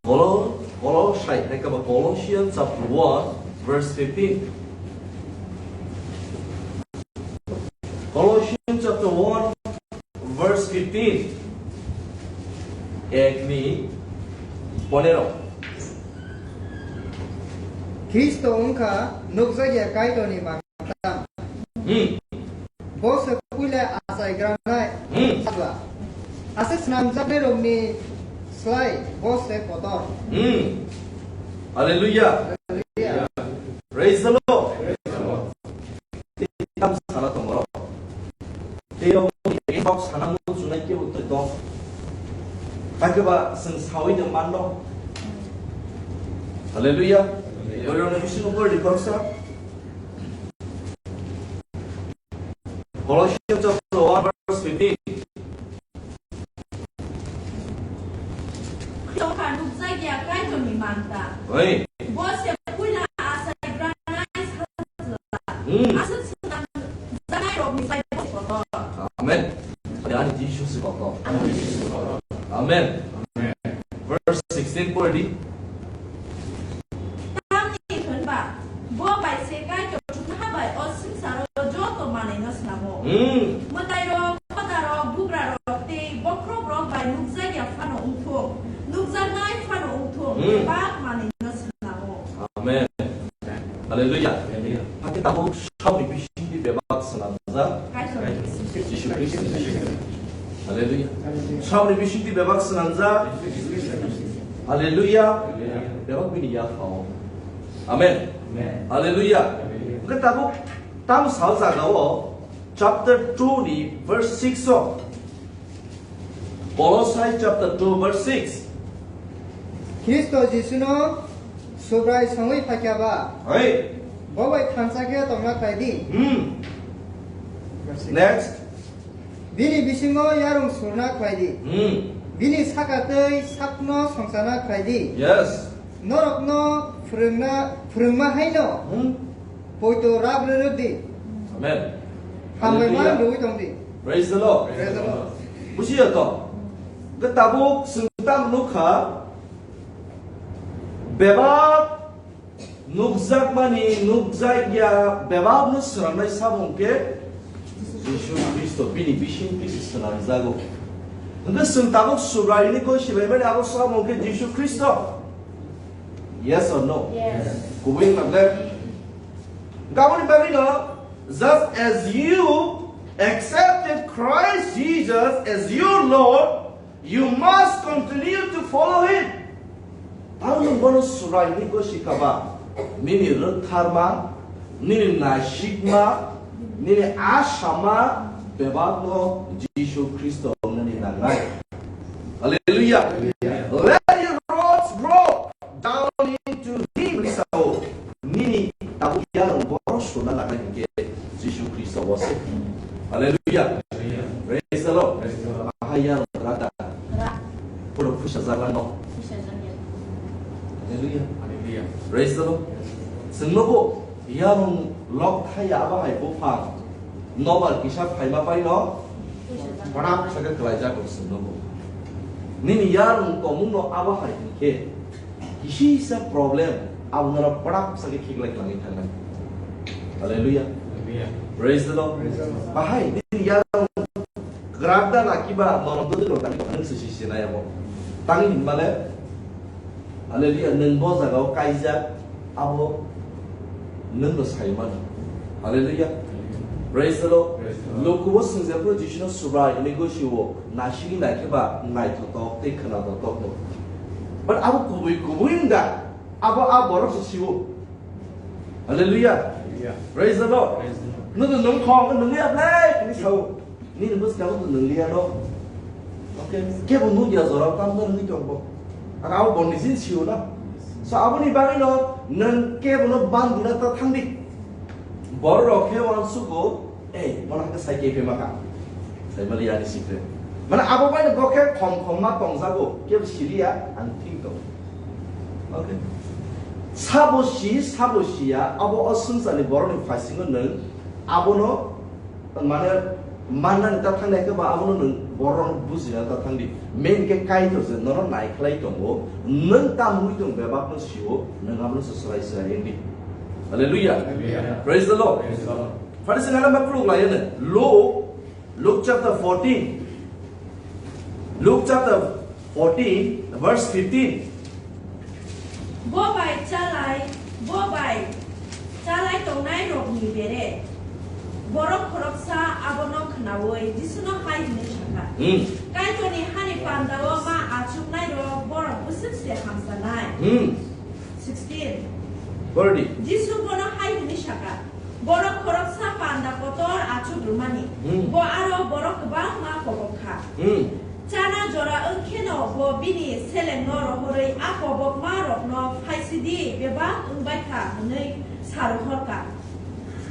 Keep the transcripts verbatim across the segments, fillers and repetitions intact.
Colo-, Colossae, hai khe ba Colossians chapter one, verse fifteen. Colossians chapter one, verse fifteen. Ek ni ponero. Khristo wngkha nukjakya Kaitorni mantam. Hmm. Bo se puila achaigranai Hmm. sajla. Aswk snamjaknairokni slai bo se kotor. Hmm. Hallelujah. Hallelujah. Praise the Lord. Tei tamo sana tongo. Tei rok ni kok sana muchunai kebo tong. Hakhe ba chwng sawi de manno. Hallelujah. Hallelujah. Oro ni bisingo pori di khoroksa. Colossians chapter one verse fifteen. Khristo wngkha nukjakya Kaitorni manta. Oi. Bo se puila achaigranai sajla. Hmm. Aswk swnamjaknairokni slai bo se kotor. Amen. Ani Jisu se kotor. Amen. Amen. Verse sixteen pori di. Tamni hwnba bo bai se Kaitor chuknoha bai o swngcharo joto manwino snamo. Hmm. Mwtairok, khodarok, bugrarok tei bokhorokrok bai nukjakya phano wngthung, nukjaknai phano wngthung, Hmm. bebak manwino snamo. Amen. Hallelujah. Hallelujah. Hakhe tabuk saboni bisingtwi bebak swnamjak Kaitor. Jisu Khristo. Hallelujah. Hallelujah. Saboni bisingtwi bebak swnamjak. Hallelujah. Hallelujah. Bebak bini yaphao. Amen. Amen. Hallelujah. Hallelujah. Hwnkhe tabuk tamo sal jagao chapter two ni verse six o. Kolosai chapter two verse six. Khristo Jisuno Subrai songwi phaikha ba? Hai. Bo bai thansa khe tongna khlai di. Hmm. Verse six. Next. Bini bisingo yarung surna khlai di. Hmm. Bini saka tei sakno songchana khlai di. Yes. Norokno phwrwngna, phwrwngma haino Hmm. poito rap rwrwk di. Amen. Hambai Hallelujah. Man rwui tong di. Praise the Lord. Praise the Lord. Bujiya to? Ke tabuk sengtam nukha. Bebak nukjakmani, nukjakya, bebakno swnamnai samung khe Jisu Khristo bini bising khe swnamjago. Hwnkhe chwng tabuk Subraini koi sibaimani abo samung khe Jisu Khristo. Yes or no? Yes. Kubui wngkha ble? Gaboni bagwino, just as you accepted Christ Jesus as your Lord, you must continue to follow him. Tamo nwng bono Subraini gosi kha ba, nini rwktharma, nini naisikma, nini asama bebakno Jisu Khristo nini nangnai. Hallelujah. Hallelujah. Let your roots grow down into him, Lisa. Nini tabuk yarung borok suna lakai hwnkhe Jisu Khristo o se. Hallelujah. Hallelujah. Praise the Lord. Praise the Lord. Aha yarung rada. Ra. Puro phusa jagla no. Phusa jagla. Hallelujah. Hallelujah. Praise the Lord. Chwng nogo yarung lok thaya abo hai buphang nobar kisa phaima pai no. Phusa jagla. Phanak saka kwlaijak chwng nogo. Nini yarung tongmung no abo hai hwnkhe. Kisisa problem, abo norok prak sake khiklai kwlangwi thangnai. Hallelujah. Hallelujah. Praise the Lord. Praise the Lord. Bahai, nini yarung grabda na kiba norok dodi rok tangwi tongkha, nwng se si sinai abo. Tangwi hinmale, hallelujah, nwng bo jagao kaijak, abo nwng no sai mano. Hallelujah. Praise the Lord. Praise the Lord. Lukubo swngjak phuru Jisuno Subrai hwnwi gosio, naisingwi naikhe ba naithotok tei khwnathotok no. But abo kubui kubui wngkha, abo a borok se sio. Hallelujah. Hallelujah. Praise the Lord. Praise the Lord. Nwng nwng khong nwng ya blai hwnwi sao. Nini bwskang bo nwng liya no. Okay. Kebo nukya jora tam no nwngwi tong bo. Ang abo boni sin sio na. So aboni bagwi no nwng kebo no bandina ta thangdi. Borok rok khe uansuk o, ei, bono hakhe sai khe phema kha. Sai mali yani sikre. Mane abo bai no bo khe khom khom ma tongjago, kebo siliya, ang thik tong. Okay. Sabo si, sabo siya, abo o swngcharni borokni phaisingo nwng abono, mane, Mannani ta thangnaikhe ba abono nwng borok bujina ta thangdi. Main khe Kaitor je nono naikhlai tongo, nwng tamo wngwi tong bebakno sio, nwng abono se swrai swrai wngdi. Hallelujah. Hallelujah. Praise the Lord. Praise the Lord. Phari se ngana ma khuluk laiyano. Luke, Luke chapter fourteen. Luke chapter fourteen, verse fifteen. Bo bai chalai, bo bai chalai tongnai rokni bere borok khoroksa abono khnaui Jisuno hai hwnwi sakha, Hmm. Kaitorni hani pandao ma achuknai rok borok bwswk se hamsanai. Hmm. Sixteen. Forty. Jisu bono hai hwnwi sakha, Borok khoroksa panda kotor achuk rwmani, Hmm. bo aro borok kwbangma kobok kha. Hmm. Chana jora wng kheno bo bini selengno rohorwi a kobokma rokno phaisidi bebak wng bai kha hwnwi sa rohor kha.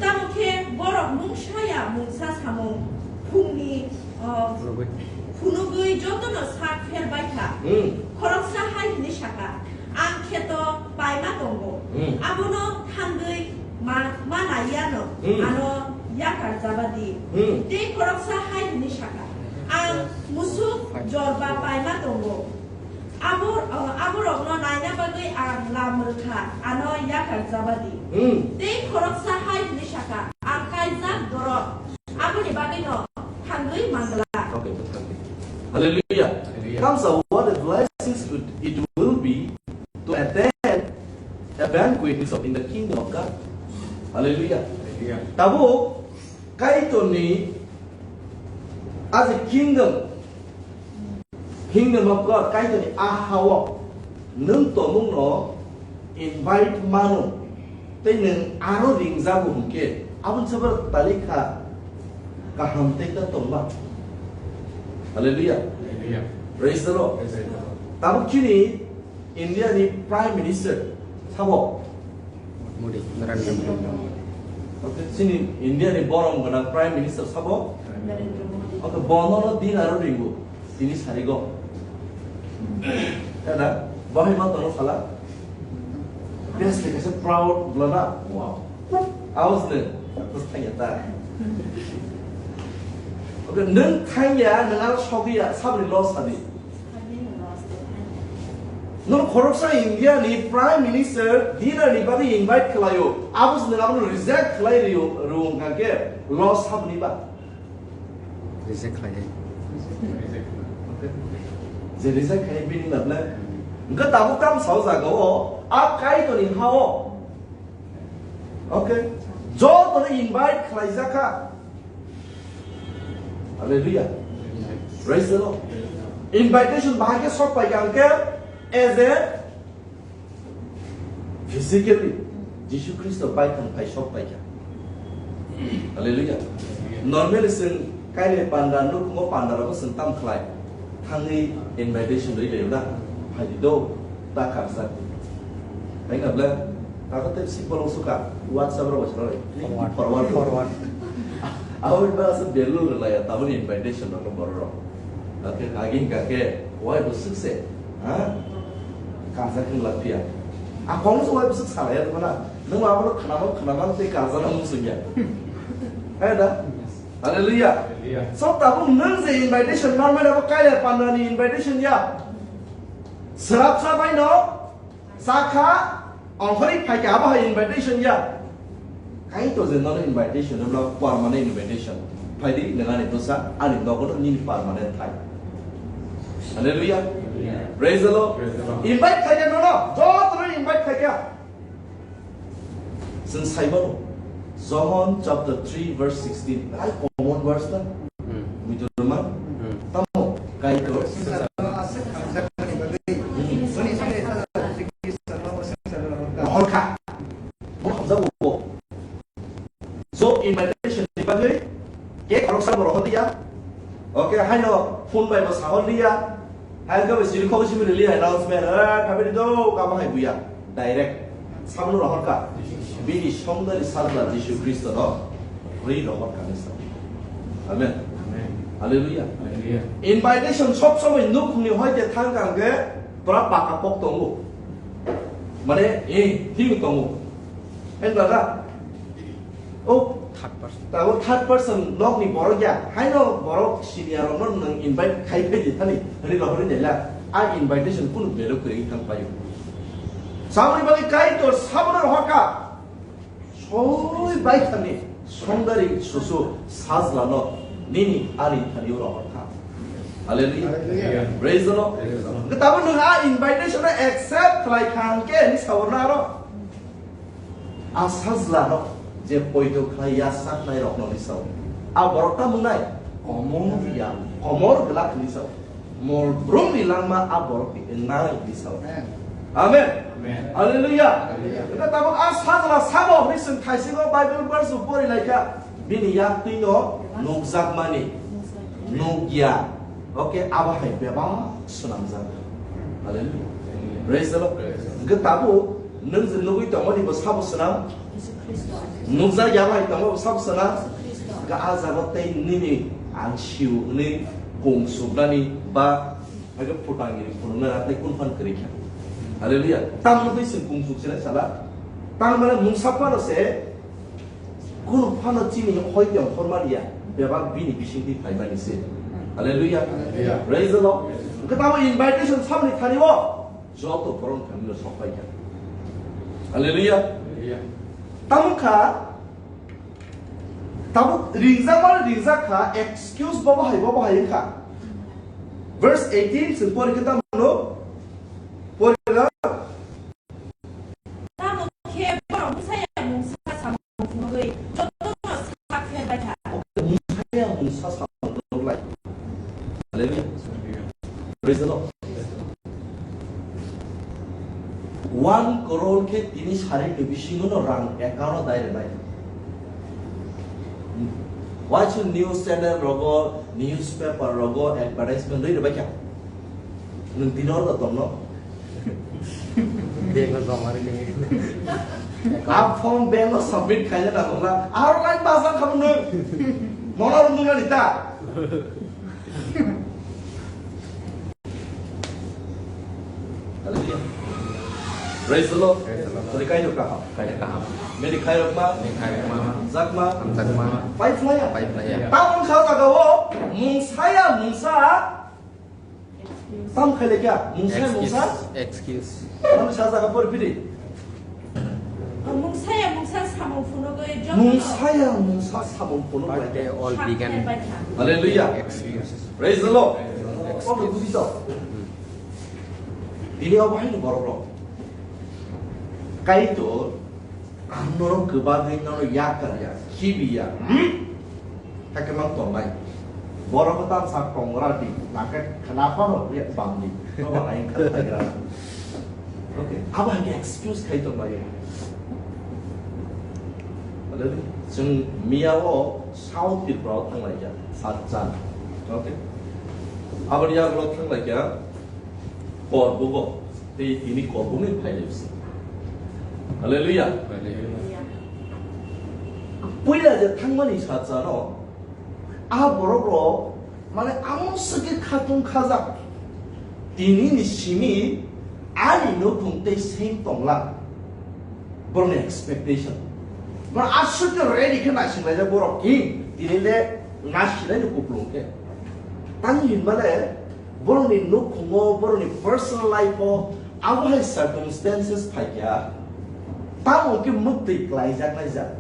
Tamo khe borok mungsa ya mungsa samung phungni, uh, Phunugwi. phunugwi jotono sak pher bai kha. Hmm. Khoroksa hai hwnwi sakha, Ang kheto paima tongo. Hmm. Abono thangwi ma, ma naiyano Hmm. ano yakar jabadi. Hmm. Tei khoroksa hai hwnwi sakha, Ang musuk jorba paima tongo. Abo, uh, aborokno naina bagwi ang lam rwkha, ano yakar jabadi. Hmm. Tei khoroksa hai hwnwi sakha, Ang kaijak borok, aboni bagwino thangwi mangla. Okay, okay. Hallelujah. Hallelujah. Comes out what a blessing it, it will be to attend a banquet in the kingdom of God. Hallelujah. Hallelujah. Tabuk Kaitorni as a kingdom, Kingdom of God, Kaitorni a ha-o nwng tongmungno invite mano, tei nwng aro ringjago hwnkhe, aboni sabar talikha kaham tei ta tongma. Hallelujah. Hallelujah. Praise the Lord. Praise the Lord. Tabuk chini India ni Prime Minister sabo? Modi, Narendra Modi. Okay, chini India ni borom gwnang Prime Minister sabo? Narendra Modi. Okay, bono no din aro ringo, tini sarigo. Kada, bahai ma tono sala? Best ni kaisa proud blana. Wow. Aus ne, terus tanya ta. Okay, nung tanya, nung aro sogiya, sabri loss sadi. Nwng khoroksa India ni Prime Minister dinner ni bagwi invite khlaio, abo se nwng abono reject khlai rio, rwng kha khe loss habni ba? Reject khlai. Je reject khlai bini na ble. Engka tabuk tam sao jaga o, a Kaitorni ha o. Okay. Jotono invite khlaijak kha. Hallelujah. Praise the Lord. Invitation bahai khe sok pai kha hwnkhe as a physically Jisu Khristo bai thang phai sok pai kha. Hallelujah. Normally chwng kaile panda nukhungo panda rogo chwng tam khlai. Thangwi invitation rwi layo na. Phaidi do, ta karsa. Hai na bla, ta ko te simple osu ka, WhatsApp ro WhatsApp ro. Forward. Forward. Forward. Awal ba asa belu rela ya, tabun invitation ro boro ro. Oke, agin ka ke, wai bu sukse. Ha? Karsa kin la pia. A kong so wai bu suksa la ya, mana? Nung apa lo khana mo, khana mo te karsa na musunya. Hai da? Hallelujah. Hallelujah. So tabuk nwng je invitation manmani abo kaiya pandani invitation ya. Srapsa bai no sakha ongkhorwi phaikha abo hai invitation ya. Kaitor je nono invitation wngla permanent invitation. Phaidi nwng ani dosa ani nogono nini permanent thai. Hallelujah. Hallelujah. Praise the Lord. Praise the Lord. Invite khaikha nono, jotono invite khaikha. Chwng sai mano, John chapter three verse sixteen, hai common verse na? Hmm. Muitu rwma? Hmm. Tamo, Kaitor. Rohor kha. Bo hamjago bo. So invitation ni bagwi, cake khoroksa bo rohor liya. Okay, haino phone bai bo sahor liya. Hai khe bo siri khok simi rili announcement, eh, khabe do kama hai buya. Direct. Samno rohor kha. Bini songdari salba Jisu Khristo no. Ri rohor kha ni sa. Amen. Amen. Hallelujah. Hallelujah. Invitation sob somoi nukhungni hoite thang kha hwnkhe pura paka pok tongo. Mane, eh, thing tongo. Hen brother. Oh, Third person. Tabuk third person nokni borok ya, haino borok senior rokno nwng invite khai phai di thani, hwnwi rohorwi naila, a invitation kunu value kwrwi thang paio. Samani bagwi Kaitor sabono rohorkha, soi bai thani songdari susu sajlano nini ani thani rohorkha. Hallelujah. Hallelujah. Praise the Lord. Praise the Lord. Tabuk nwng a invitation accept khlai kha hwnkhe ni saborna aro. A sajla rok je poito khlai ya saknai rok no ni sao. A borok tamo nai komor ya, komor glak ni sao. Mol brum ni langma a borok ni nai ni sao. Amen. Amen. Amen. Hallelujah. Hallelujah. Tabuk a sajla sabo hwnwi chwng thaisingo Bible verse bo pori lai kha. Bini yak twi no nukjakmani nukya. Okay, abo hai bebak swnamjak. Hallelujah. Praise the Lord. Praise the Lord. Hwnkhe tabuk nwng je nugwi tongmani bo sabo swnam? Nukjak ya bai tongma bo sabo swnam? Hwnkhe a jaga tei nini ang siu hwnwi kung suknani ba hake phutangni phunuknani tei kun phan kwrwi kha. Hallelujah. Tamno twi chwng kung suk sinai sala? Tamni mane mungsa phano se Kunu phano chini hoi tong hormani ya, bebak bini bisingtwi phaimani se. Hallelujah. Hallelujah. Praise the Lord. Hwnkhe tamo invitation samni thani o joto borom thani no sok pai kha. Hallelujah. Hallelujah. Tamo kha, tamo ringjak ma ringjak kha, excuse bobo hai bobo hai kha. Verse eighteen se pori khe tamo no pori na. Tamo khe borok mungsa ya mungsa samung phunugwi jotono sak pherbai kha. Mungsa ya mungsa samung phunuk lai. Hallelujah. Praise the Lord. One crore khe tini sari ni bisingo no rang account o dai rwnai. Waisa news channel rogo, newspaper rogo advertisement rwi rwbai kha. Nwng tini oro tongno. Bank o joma rwgwi. A form bank o submit khaina nango na. Aro line pass khamu nwng. Mono rwngmani ta. Hallelujah. Praise the Lord. Praise the Lord. Tadi kaino kaham. Kaino kaham. Meri khairok ma. Meri khairok ma. Jakma. Jakma. Pai phlaya. Pai phlaya. Tamon kha jaga o mungsaya mungsa. Tam khaile kya? Mungsa, excuse, mungsa? Excuse. Tam sa jaga por pidi. Mungsaya mungsa samung phunugwi jotono. Mungsaya mungsa samung phunuk. But they all began. Hallelujah. Excuse. Praise the Lord. Excuse. Obo buji to. Tini obo haino borok rok. Kaitor Ang norok kwbagwi nono yakar ya, khibi ya, hmm? Hakhe mang tongnai. Borok tam sak tongra di, nangkhe khna phano ya bang di. Nobo ang kha thagra. Okay, abo hai excuse khai tonglai. Already, chwng miya o South Tripura o thanglai ya, satchan. Okay. Aboni yagulo thanglai ya, Korbugo. Tei tini kobongni phailai bisi. Hallelujah. Hallelujah. Puila je thangmani satsano, a borok rok, mane, amo swkhe khatung khajak. Tini ni simi ani nukhung tei seng tongla. Borokni expectation. Borok aswk khe ready khe naising laijak borok king. Tini le naising laini kuplung khe. Tani hinmale, Borokni nukhungo, borokni personal life-o abo hai circumstances phaikha, tamo hwnkhe mwktwi klaijak laijak,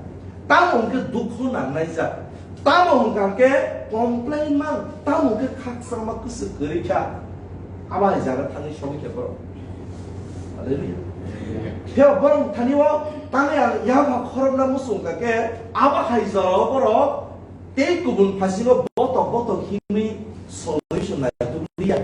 tamo hwnkhe dukhu nanglaijak, tamo hwnkha khe complain mang, tamo hwnkhe khakchangma kwswk kwrwi kha, abo hai jaga thangwi sogwi kha borok. Hallelujah. Phiya borok thani-o tangwi ang yapha khorokna muchung kha khe, abo hai jorao borok Tei kubun phasingo botok botok himwi solution naitukliya.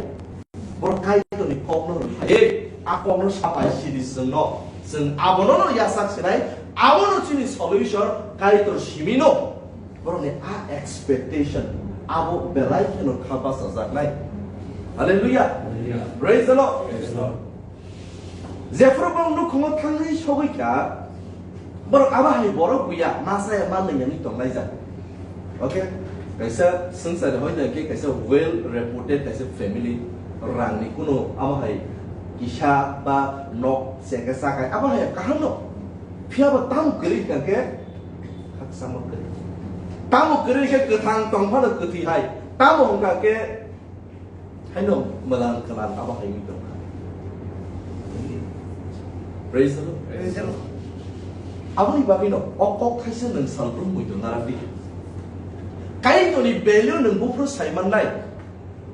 Borok Kaitorni kokno rwphaiwi a kokno sapai sidi chwngno. Chwng abono no yasak sinai, abono chini solution Kaitor simino. Borokni a expectation abo belai kheno kha bachajaknai. Hallelujah. Hallelujah. Praise the Lord. Praise the Lord. Jephru borok nukhungo thangwi sogwi kha, borok abo hai borok buya, ma chaya ma lwngya wngwi tonglaijak. Okay? Kaisa swngchar hoina khe kaisa well reputed kaisa family, rangni kuno abo hai kisa ba nok chekhe chakhai abo hai kaham no. Phiya bo tamo kwrwi kha khe khakchangma kwrwi. Tamo kwrwi khe kwthang tong phano kwthwi hai. Tamo wngkha khe haino mwlang kwlang abo hai wngwi tong kha. Praise the Lord. Praise the Lord. Aboni bagwino o kok thaisa nwng salbrum muitu narwkdi. Kaitorni value nwng buphuru sai mannai.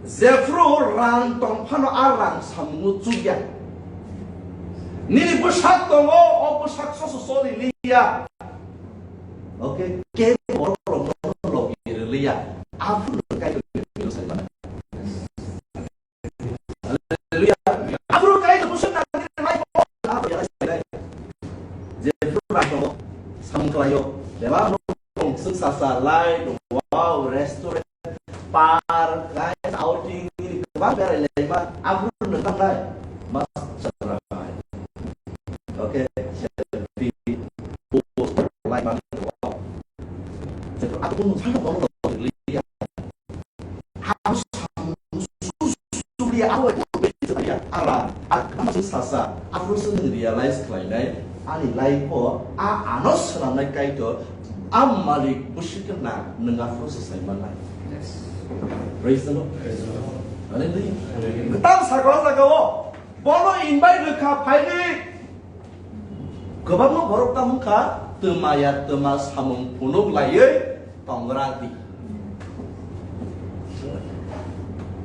Jephru rang tong phano a rang samungo chukya. Nini bwsak tongo, o bwsak soso choli liya. Okay, ke borok rok no logi rwliya. Aphuru Kaitor ni sai mano. Hallelujah. Aphuru Kaitor bwswk nang nini life o. Aphuru ya sai. Jephru rang tongo, samung khlaio. Bebak no tong, swk sasa, light, wow, restaurant, park, guys, outing, ini kwbang berai laima, aphuru no thangnai. Mas chakra hai. Okay, selfie, post, like, man, wow. Jephru aphuru no thangna bono liya. Aphuru samung su-, su-, su-, liya, aphuru ya, ala, ala, sasa, aphuru se nwng realize khlainai, ani life o, a, ano swnamnai Kaitor, a malik bwswk khe na, nwng aphuru se sai mannai. Yes. Praise the Lord. Praise the Lord. Hallelujah. Hallelujah. Kwtal sakha o jaga o, bono invite rwkha, phaidi. Kwbangma borok tamo wngkha, twmaya twma samung phunuk laiwi tongra di.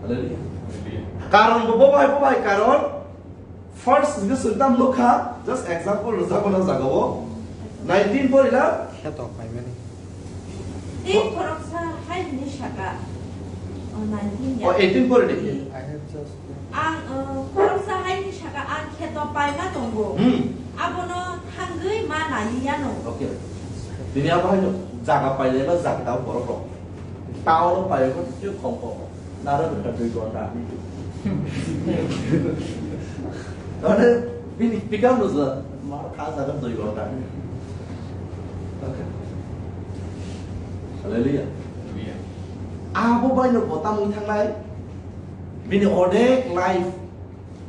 Hallelujah. Karon bo, bo bai, bo bai karon. First, hwnkhe chwng tamo nukha, just example rwjakmano jagao. Nineteen porila. Kheto paimani. Tei khoroksa hai hwnwi saka. O, nineteen ya. O, eighteen pori de. I have just Ang, uh, khoroksa hai hwnwi saka, ang kheto paima tongo. Hmm. Abono thangwi ma naiwi yano. Okay. Tini abo haino jaga pailaiba jaga borok rok. Town o paio khe twi khom khom. Naro bwkha dui ghonta. Mane bini pick up no sa. Mar kha jaga dui ghonta. Okay. Hallelujah. Hallelujah. Abo bai no bo tamwi thangnai. Bini odek life.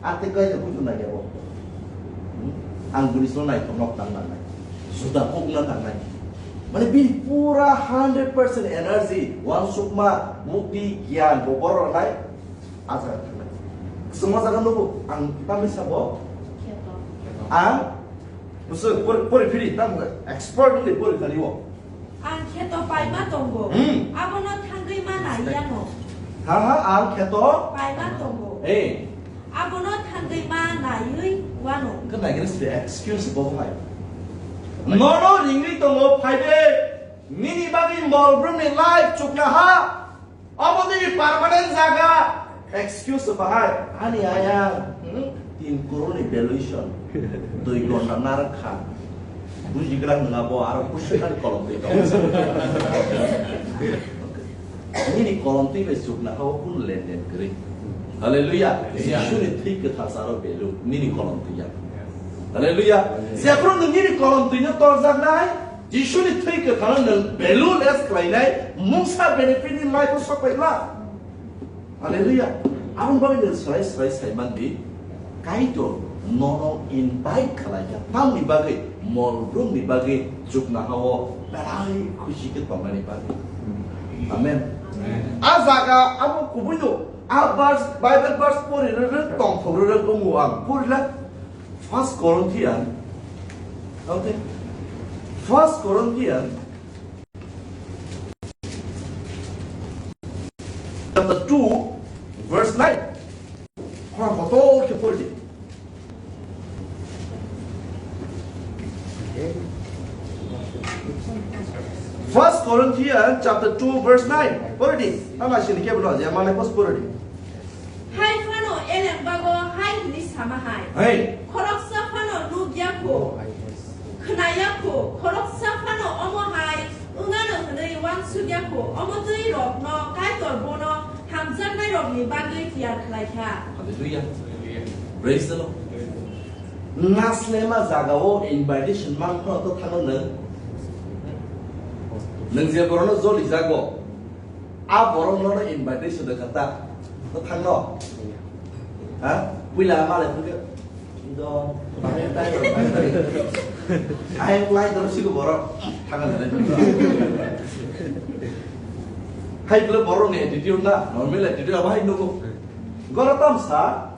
Ate kai no buju na yabo. Hmm? Ang bini so nai khonok tang na nai. Suda kok na tang nai. Mane bini pura hundred percent energy, wansukma, mukti, gyan, bo boro nai. Aja thangnai. Suma jaga nubu, ang tamni sabo. Kheto. Ang, busu, pori, pori phiri, tam expert ni pori thani wo. Ang kheto paima tongo. Hmm. Abono thangwi ma nai yano. Ha, ha, ang kheto. Paima tongo. Eh. Abono thangwi ma naiwi wano. Khe nai khe se excuse bo hai. Nono ringwi tongo phai de. Nini bagwi mol brumni life chukna ha. Obo nini permanent jaga. Excuse bahai. Ani ayang. Hmm? Tin crore ni valuation. Dui ghonta narak kha. Buji gra nwnga bo aro kusu kali kolom twi tong. Nini kolom twi bai chukna ha o kun lenden kwrwi. Hallelujah. Hallelujah. Jisuni thwi kwthar sa aro value. Nini kolom twi ya. Hallelujah. Jephru nwng nini kolom twi no torjaknai. Jisuni thwi kwthar no nwng value less khlainai, mungsa benefit ni life o sok pai bla. Hallelujah. Aboni bagwi nwng swrai swrai sai man di. Kaitor nono invite khlai kha. Tamni bagwi, mol brumni bagwi, chukna ha o belai khushi khe tongnani bagwi. Amen. Amen. A jaga abo kubui no, a verse, Bible verse pori rwrwk tongthok rwrwk wngo ang. Pori la. First Corinthian, okay? First Corinthian chapter two, verse nine. Khorang kotor khe pori di. First Corinthians chapter two, verse nine. Pori di. Tama sini khe bro, ya mana pos pori di. Hai phano eleng bago hai hwnwi sama hai. Hai. Khoroksa phano nuk ya kho. Oh, hai, hai. Khna ya kho. Khoroksa phano omo hai wngano hwnwi uansuk ya kho. Omo twi rokno Kaitor bono hamjaknai rokni bagwi tiyar khlai kha. Hallelujah. Praise the Lord. Naslema jaga o invitation man phano to thangno nwng. Nwng je borokno joli jago. A borok nono invitation rwkha ta. To thangno. Ha? Puila malai phunukhe. Ido, bahai tai rok, bahai tai. Ayang lai doro sigo borok. Thangna nai. Hai bole borok ni attitude na, normal attitude abo hai nugo. Goro tamsa,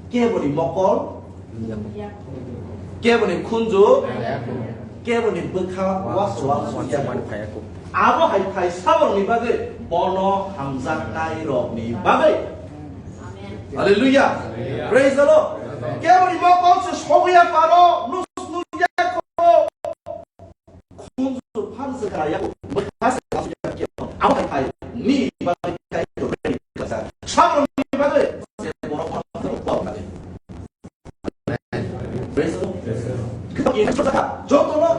keboni mokol, keboni khunju, keboni bwkha, was was. Abo hai phai saborokni bagwi, bono hamjaknairokni bagwi. Hallelujah. Praise the Lord. Keboni mokol se sogwi ya phano, nus nus ya kho. Khunju phan se kaya, bwkha se kasu ya kho. Abo hai phai, ni bagwi kai to ready kasa. Saborokni bagwi, se bono phan se kho. Praise the Lord. Jotono,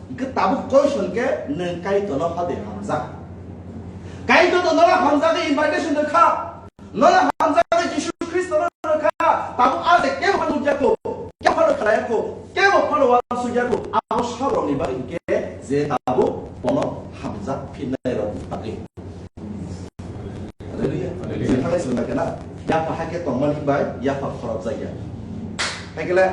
hwnkhe tabuk question khe nwng Kaitorno hade hamjak. Kaitor to nono hamjagwi invitation rwkha. Nono hamjagwi Jisu Khristono rwkha. Tabuk a je kebo phano nukya kho, kebo phano khlaiya kho, kebo phano uansukya kho. Abo saborokni bagwi hwnkhe je tabuk bono hamjak phinnai rokni bagwi. Hallelujah. Hallelujah. Sengkha lai sengkha kena. Yapha hai khe tongmani bai yapha khorok jaya. Hai khe le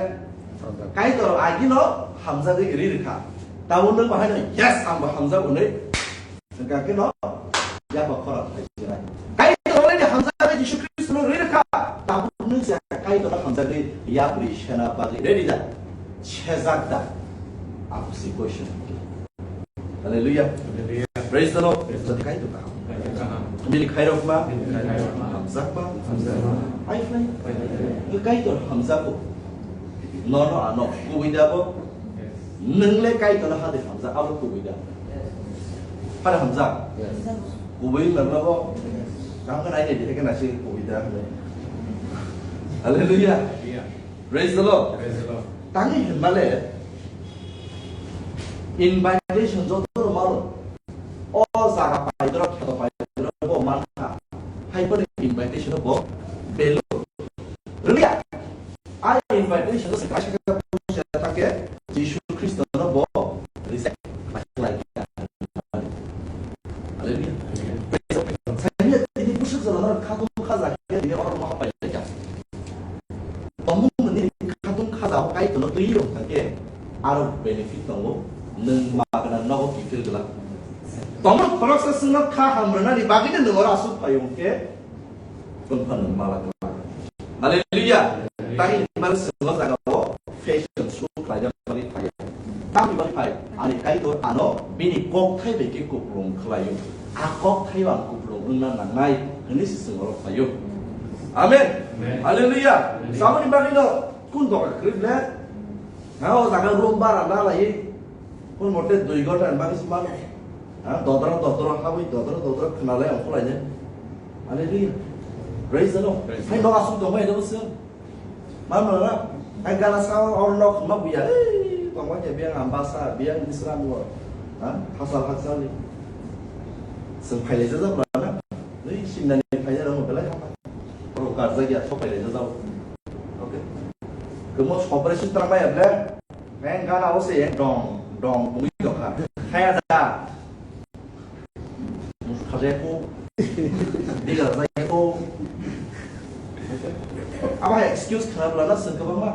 Kaitor agino hamjagwi ri rikha. Tamo nwng bahai no, "Yes, ang bo hamjak," hwnwi. Sengkha khe no yapha khorok hai sinai. Kaitor already hamjagwi Jisu Khristo no ri rikha. Tamo nwng se Kaitor hamjagwi yapri sena bagwi ready da. Sejak da. Abo si question. Hallelujah. Hallelujah. Praise the Lord. Praise the Lord. Jadi kai tu kaham. Jadi kaham. Bini khairok ma? Bini khairok ma? Hamjak ma? Hamjak ma? Hai phlai. Hai phlai. Nge Kaitor hamjak ko. No, no, ano. Kubui da bo. Yes. Nung le Kaitor hade hamjak, abo kubui da. Yes. Hade hamjak. Yes. Kubui nang na bo. Yes. Kamu kan aja dia kan nasi kubui da. Hallelujah. Hallelujah. Praise the Lord. Praise the Lord. Tangwi hinmale invitation joto rw mano. O jaga paidoro, kheto paidoro bo mankha. Hai phano invitation bo belu. Rwliya. A invitation se kaisa khe puja thangkhe Jisu Khristo no bo reject khlai kha. Hallelujah. Praise the Lord. Sanya tini busuk jora no khatung khaja khe tini oro ma pai kha. Tongmung nini khatung khaja o Kaitor no twi rok thangkhe aro benefit tongo, nwng ma gana nogo kiphil gla. Tongmung khoroksa swngno kha hamrwnani bagwi no nwng oro aswk phaio hwnkhe, tongphano mala gla. Hallelujah. Tangwi mal swngno jaga o fashion show khlaina bagwi phai. Tamni bagwi phai, ani Kaitor ano bini kokthai bai khe kupulung khlaio. A kokthai o ang kupulung wngna nangnai hwnwi se chwng oro phaio. Amen. Amen. Hallelujah. Amen. Samani bagwi no kun doga kwrwi le? Ha, o jaga room bara na lai. Kun mote dui ghonta ni bagwi se mano. Ha, dodra dodra habwi dodra dodra khna lai ongkho lai ne. Hallelujah. Praise the Lord. Praise the Lord. Hai no aswk tongmai do se. Mano na, ai gana sa or nok ma buya, eh, tongma ke biang ambasa, biang Israel mo, ha, hasal hasal ni. Seng phaile jaja bla na, ni simna ni phaile ramo belai hama. Oro karja gya thok phaile jaja. Okay. Kemo sopre si tramai able, neng gana o se dong, dong, bui doka. Khaya da. Khajaiko, diga jaiko. Abo hai excuse khna bwla na swng kwbangma.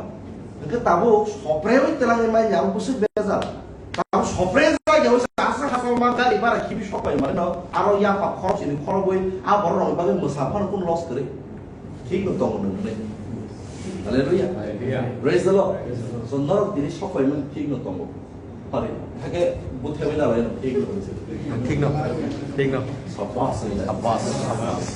Hwnkhe tabuk sopre wi twlangwi manya abo bwswk bejal. Tabuk sopre jagao se asa hachal ma gari bara khibi sok pai mano no. Aro yapha khorok sini khorok wi a borok rok bagwi mwsa phano kun loss kwrwi. Thik no tongo nwng hwnwi. Hallelujah. Hallelujah. Praise the Lord. Praise the Lord. So norok tini sok pai man thik no tongo. Pari, hake buthe bai nalai no, thik no. Thik no, thik no. Shabash, shabash, shabash.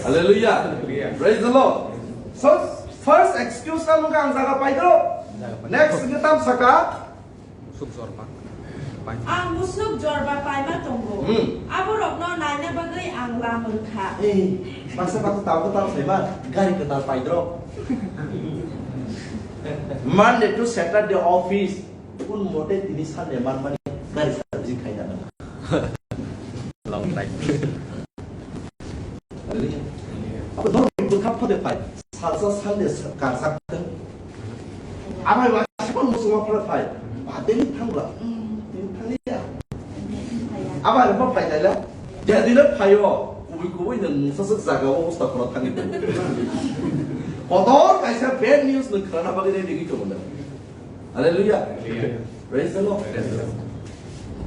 Hallelujah. Hallelujah. Praise the Lord. So, first excuse na mungka ang jaga paidro. Jaga paidro. Next ngi tam saka. Musuk jorba. Pai. Ang musuk jorba paima tongo. Hmm. Aborokno naina bagwi ang lamung kha. Eh, baksa baksa tabo tabo saima, gari kwtal paidro. Monday to Saturday office. Kun mote tini Sunday manmani gari servicing khaina nang. Long drive. Hallelujah. Abo norok ni bwkha phode phai. Salsa Sunday karsak thung. Abai wa sipon musuma phode phai. Badeni thangla. Hmm, tini thangya. Abai wa phai dai la. Jadi le phaio. Kubui kubui nang musa suk jaga o usta khoro thangi. Kotor kaisa bad news nang khana bagwi ready gwi tongo. Hallelujah. Hallelujah. Praise the Lord.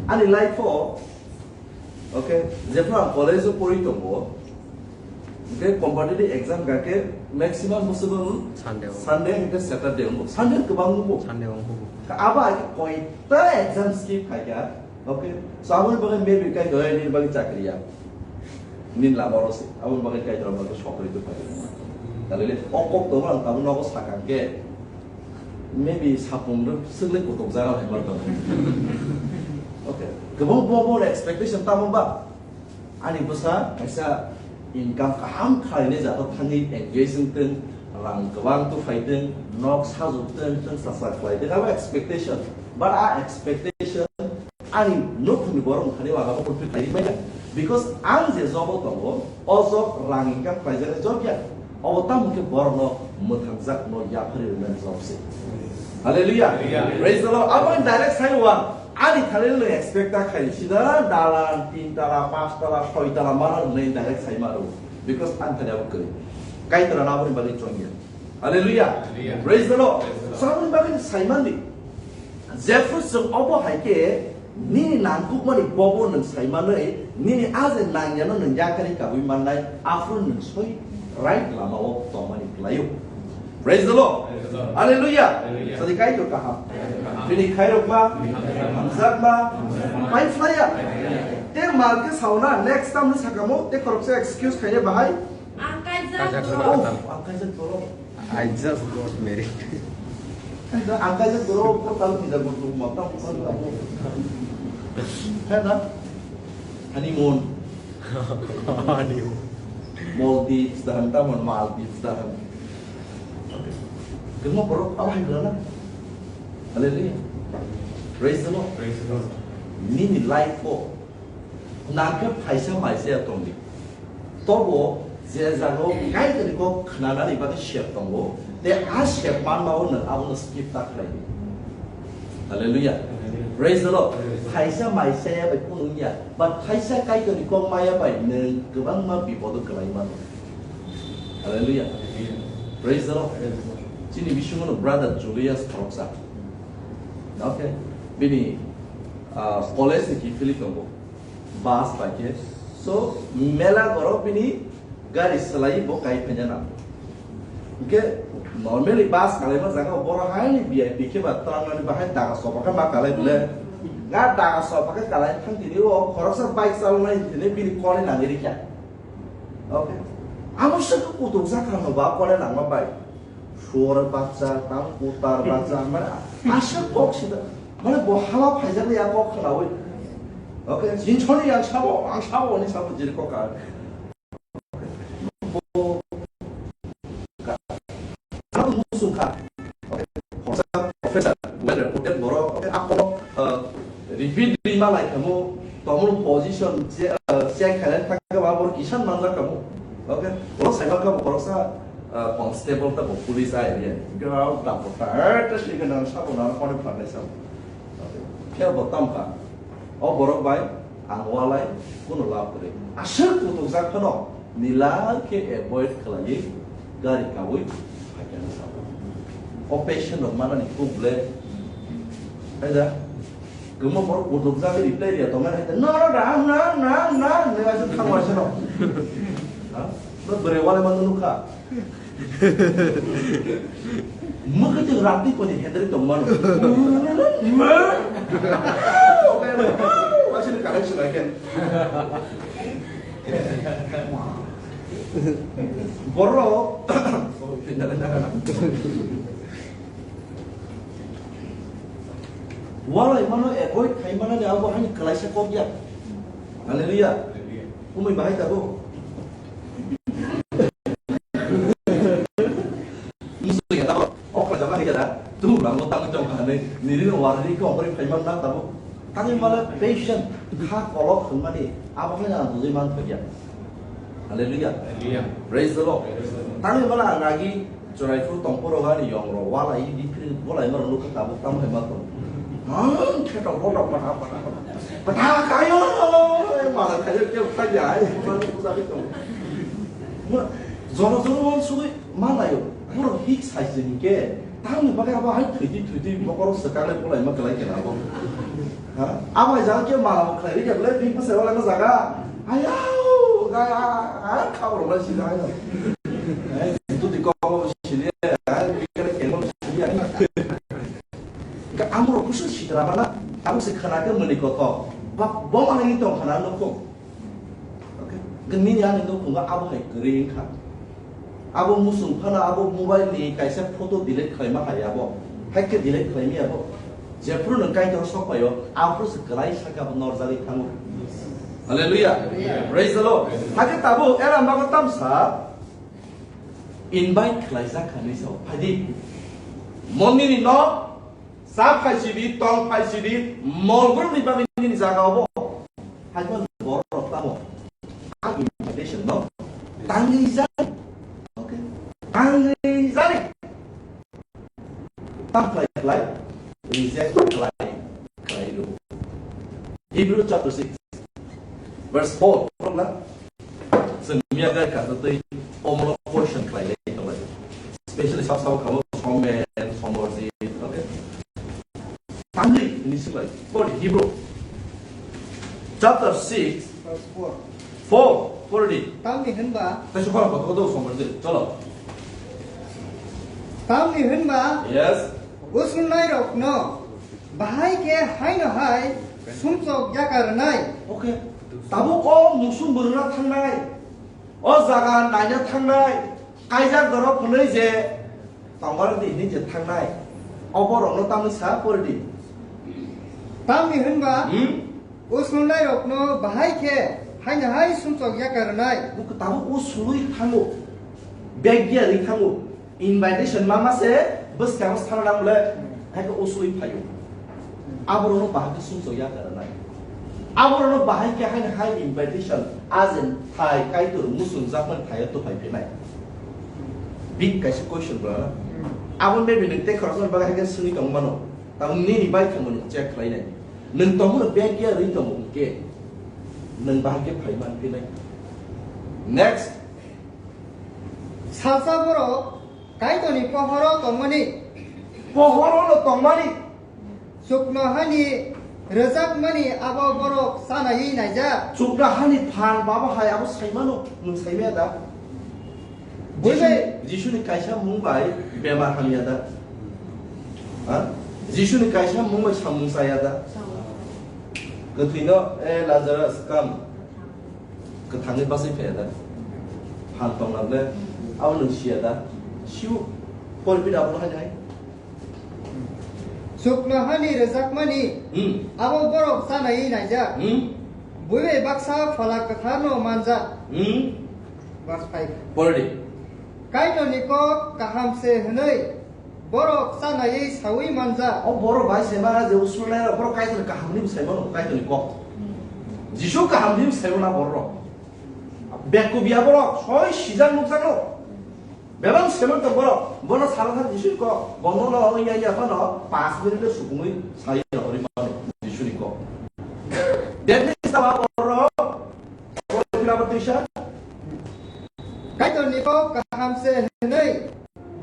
Ani life o, okay, jephru ang college o pori tongo, okay, competitive exam kake maximum bosor Sunday o. Sunday hingke Saturday o. Sunday kwbang o. Sunday o. Abo hai koita exam skip khaikha, okay. So aboni bagwi maybe kai doi nini bagwi chakri ya. Nini lama oro se, aboni bagwi kai doi bagwi sokri tu pai. Dalile o kok to ang tabuk nogo sakha ke. Maybe sapung rok swk le kutuk jaga hai mar tong. Okay. Kwbang bo bo expectation tamo ba. Ani bwsa kaisa income kaham khlainai jaga thangwi engage wng tong, rang kwbang tu phai tong, nok sajwk tong, tong sasa khlai tong, abo expectation. But a expectation ani nukhungni borok wngkha ni waga bo fulfill khlai manya. Because ang je job o tongo, o job rang income khlaijaknai job ya. Obo tamo khe borokno mwthangjak no yapharwi rwnani jobse. Hallelujah. Hallelujah. Praise the Lord. Abo direct sai wa. Ani thani no expect ta khai sida dalan, tin tala, pas tala, soi tala mana rwnai direct sai maro. Because ang thani abo kwrwi. Kaitorano aboni bagwi chongya. Hallelujah. Hallelujah. Praise the Lord. Praise the Lord. So aboni bagwi sai mandi. Jephru chwng obo hai khe nini nangkukmani bobo nwng sai manwi, nini a je nangyano nwng yakarwi kabui mannai, aphuru nwng soi right lama o tongmani kwlaio. Praise the Lord. Praise the Lord. Hallelujah. Hallelujah. Sadi Kaitor kaham. Kaham. Bini khairokma, kaham. Hamjakma, kaham. Pai phlaiya. Kaham. Te mal khe sauna, next time sakamo, te khoroksa excuse khaina bahai. Ang kaijak. Kaijak borok. Oh, ang kaijak borok. I just got married. Ang kaijak borok, portal tijak borok, mata bukan kamu. Kan na? Honeymoon. Honeymoon. Maldives dahan, taman Maldives dahan. Kemo borok, apa yang bilang? Haleluya. Praise the Lord. Praise the Lord. Nini life ko. Nangkhe phaisa maisa ya tongdi. Tobo je jaga o Kaitorni kok khnanani bagwi sep tongo, te a sep manma o nwng abono skip ta khlai di. Hallelujah. Hallelujah. Praise the Lord. Praise the Lord. Phaisa maisa ya bai kunu wngya, but phaisa Kaitorni kok maya bai nwng kwbangma bipodo kwlai mano. Hallelujah. Hallelujah. Praise the Lord. Praise the Lord. Chini bisingo no brother Julius khoroksa. Okay. Bini, ah, college ni kiphilwi tongo. Bus bai khe. So, mela goro bini gari swlaiwi bo kai phaina nango. Hwnkhe normally bus kalaima jaga o borok haini V I P khe ba twlangnani bahai daga sopa khe ma kalai bwle. Ga daga sopa khe kalai thang tini o khoroksa bike chalnai tini bini koni nangwi rikha. Okay. Amo se kutuk jakha no ba kone nangma bai. Suor bacha, tam kutar bacha, mane aswk kok sida. Mane bo hama phaijak ya kok khnawi. Okay, jinsoni yang sabo, ang sabo ni sabo jiri kok ka. Bo ka. Ang musu kha. Okay, professor, whether hotel borok, okay, ako, uh, repeat rima lai kamo, tomo position, che-, uh, check khailai thangka ba bor kisan manjak kamo. Okay, boro saiba kamo, boro sa, uh, constable ta bo police ai area. Grau ta bo ta, eh, ta sini kana sabo na kone phanai sabo. Okay, khe bo tam kha. O borok bai ang walai kuno lab kwrwi. Aswk kutuk jak phano nila khe avoid khlaiwi gari kawi phaikha na sabo. O patient rok manani kuk ble. Haida, kwma borok kutuk jak reply riya tongmani haida, "No, no, no, no, no, no," hinwi aswk thangma sano. Ha? No bwrwi walai mano nukha. Mwkhwtwng ratwi koni hendri tongmano. Asini karai swlai khe. Borok. Walai mano avoid khai mano ni abo hani kalaisa kok ya. Hallelujah. Umui bahai tabo. Musuya tabo, okra jama hiya da, tu rang mo tang jong hane, niri no warni ko okri phaiman na tabo. Tangwi mala patient, kha kolok hwnmani, abo hai na bujui man thokya. Hallelujah. Hallelujah. Praise the Lord. Praise the Lord. Tangwi mala nagi, Chwraipur tongphuru hani yong ro, walai di phri, walai maro nukha tabuk tam hai ma tong. Mang khe tong botok pata pata pata. Pata kayo, mala kayo khe phailai, mala puja khe tong. Mo, joro joro wan sugui malayo, moro hik sai se hike. Tamni bagwi abo hai thwitwi thwitwi bokorok swkang le bolai ma kwlai kena abo. Ha? Abo hai jaga khe mala bo khlai rikha le bini bwsai wala ma jaga. Ayau, ga, ha, kha bo rok lai sida hai. Hai, tu di ko bo sili, hai, bini khe kemo sili hai. Ga amro kusu sitra bana, abo se khana ke mani koto. Ba, bo mana ni tong khana no ko. Okay? Nini ani nukhungo abo hai kwrwi wngkha. Abo muchung phano abo mobile ni kaisa photo delete khlaima hai abo. Hai khe delete khlaimaya bo. Jephru nwng Kaitor sok phaio, aphuru se kwlai sakhe abo norjagwi thango. Hallelujah. Hallelujah. Praise the Lord. Hakhe tabuk era mago tamsa invite khlaijak kha hinwi sao. Phaidi. Mondini nok Cha phai sidi, tong phai sidi, mol group ni bagwi nini jaga obo. Hai phano borok rok tamo. Ang invitation no. Tangwi jani. Okay. Tangwi jani. Tam khlai khlai. Reject khlai. Khlai rw. Hebrew chapter six. Verse four, phorokna? Chwng miya gai kha tei omono question khlai lai tonglai. Specially sab sabo khamo Somen, Somorjit, okay? Tangwi hini swlai. Pori Hebrew chapter six, verse four. Four, pori di. Tamni hwnba? Kaisa khorang kotor kotor Somorjit. Cholo. Tamni hwnba? Yes. Usrungnai rokno bahai khe haino hai sumsok yaka rwnai. Okay. Tabuk o musung bwrwna thangnai. O jaga naina thangnai. Kaijak dorok hwnwi je tongbar di hwnwi je thangnai. O borokno tamni sa pori di. Tamni hwnba Hmm? usrungnai rokno bahai khe haino hai sumsok yaka rwnai. Tabuk o sului thango. Bag dia ri thango. Invitation ma ma se bwskango sana nang le, hai khe usui phaio. Aborokno bahai khe sumsok ya kara nai. Aborokno bahai khe haino hai invitation, ajen thai Kaitor muchung jakmani thaio to phai phinai. Big kaisa question bwlana. Abo maybe nwng tei khoroksa bagwi hai khe swngwi tong mano. Tamo nini bai thangmani check khlai nai. Nwng tongmano bag ya rwi tongo hwnkhe nwng bahai khe phai man phinai. Next. Salsa borok Kaitorni pohoro tongmani. Pohoro no tongmani. Chuknohani rwjakmani abo borok chanaiwi naijak. Chuknohani phan babo hai abo saimano, nwng saimaya da? Buibai. Jisu, Jisuni kaisa mung bai bemar hamya da? Ha? Jisuni kaisa mung bai samung chaya da? Kwthwino, "E Lazarus, come." Kwthangwi bachai phaiya da? Phan tongna ble abo nwng siya da? Siu. Pori pida abo hai hai. Chuknohani rwjakmani Hmm. abo borok chanaiwi naijak. Hmm. Buibai baksa Phola Kwtharno manjak. Hmm. Verse five. Pori di. Kaitorni kok kaham se hwnwi borok chanaiwi saui manjak. O borok bai se mana je usrungnai rok borok Kaitor kaham ni bwsai mano Kaitor ni kok. Jisu kaham ni bwsai mano borok. Bekubiya borok soi sijak nukjak no. Bebak se mano borok bono salo thang Jisu ni kok. Bono no ya ya phano pas minute sukungwi sai ya hori mano Jisu ni kok. That means borok Kaitorni kok kaham se hwnwi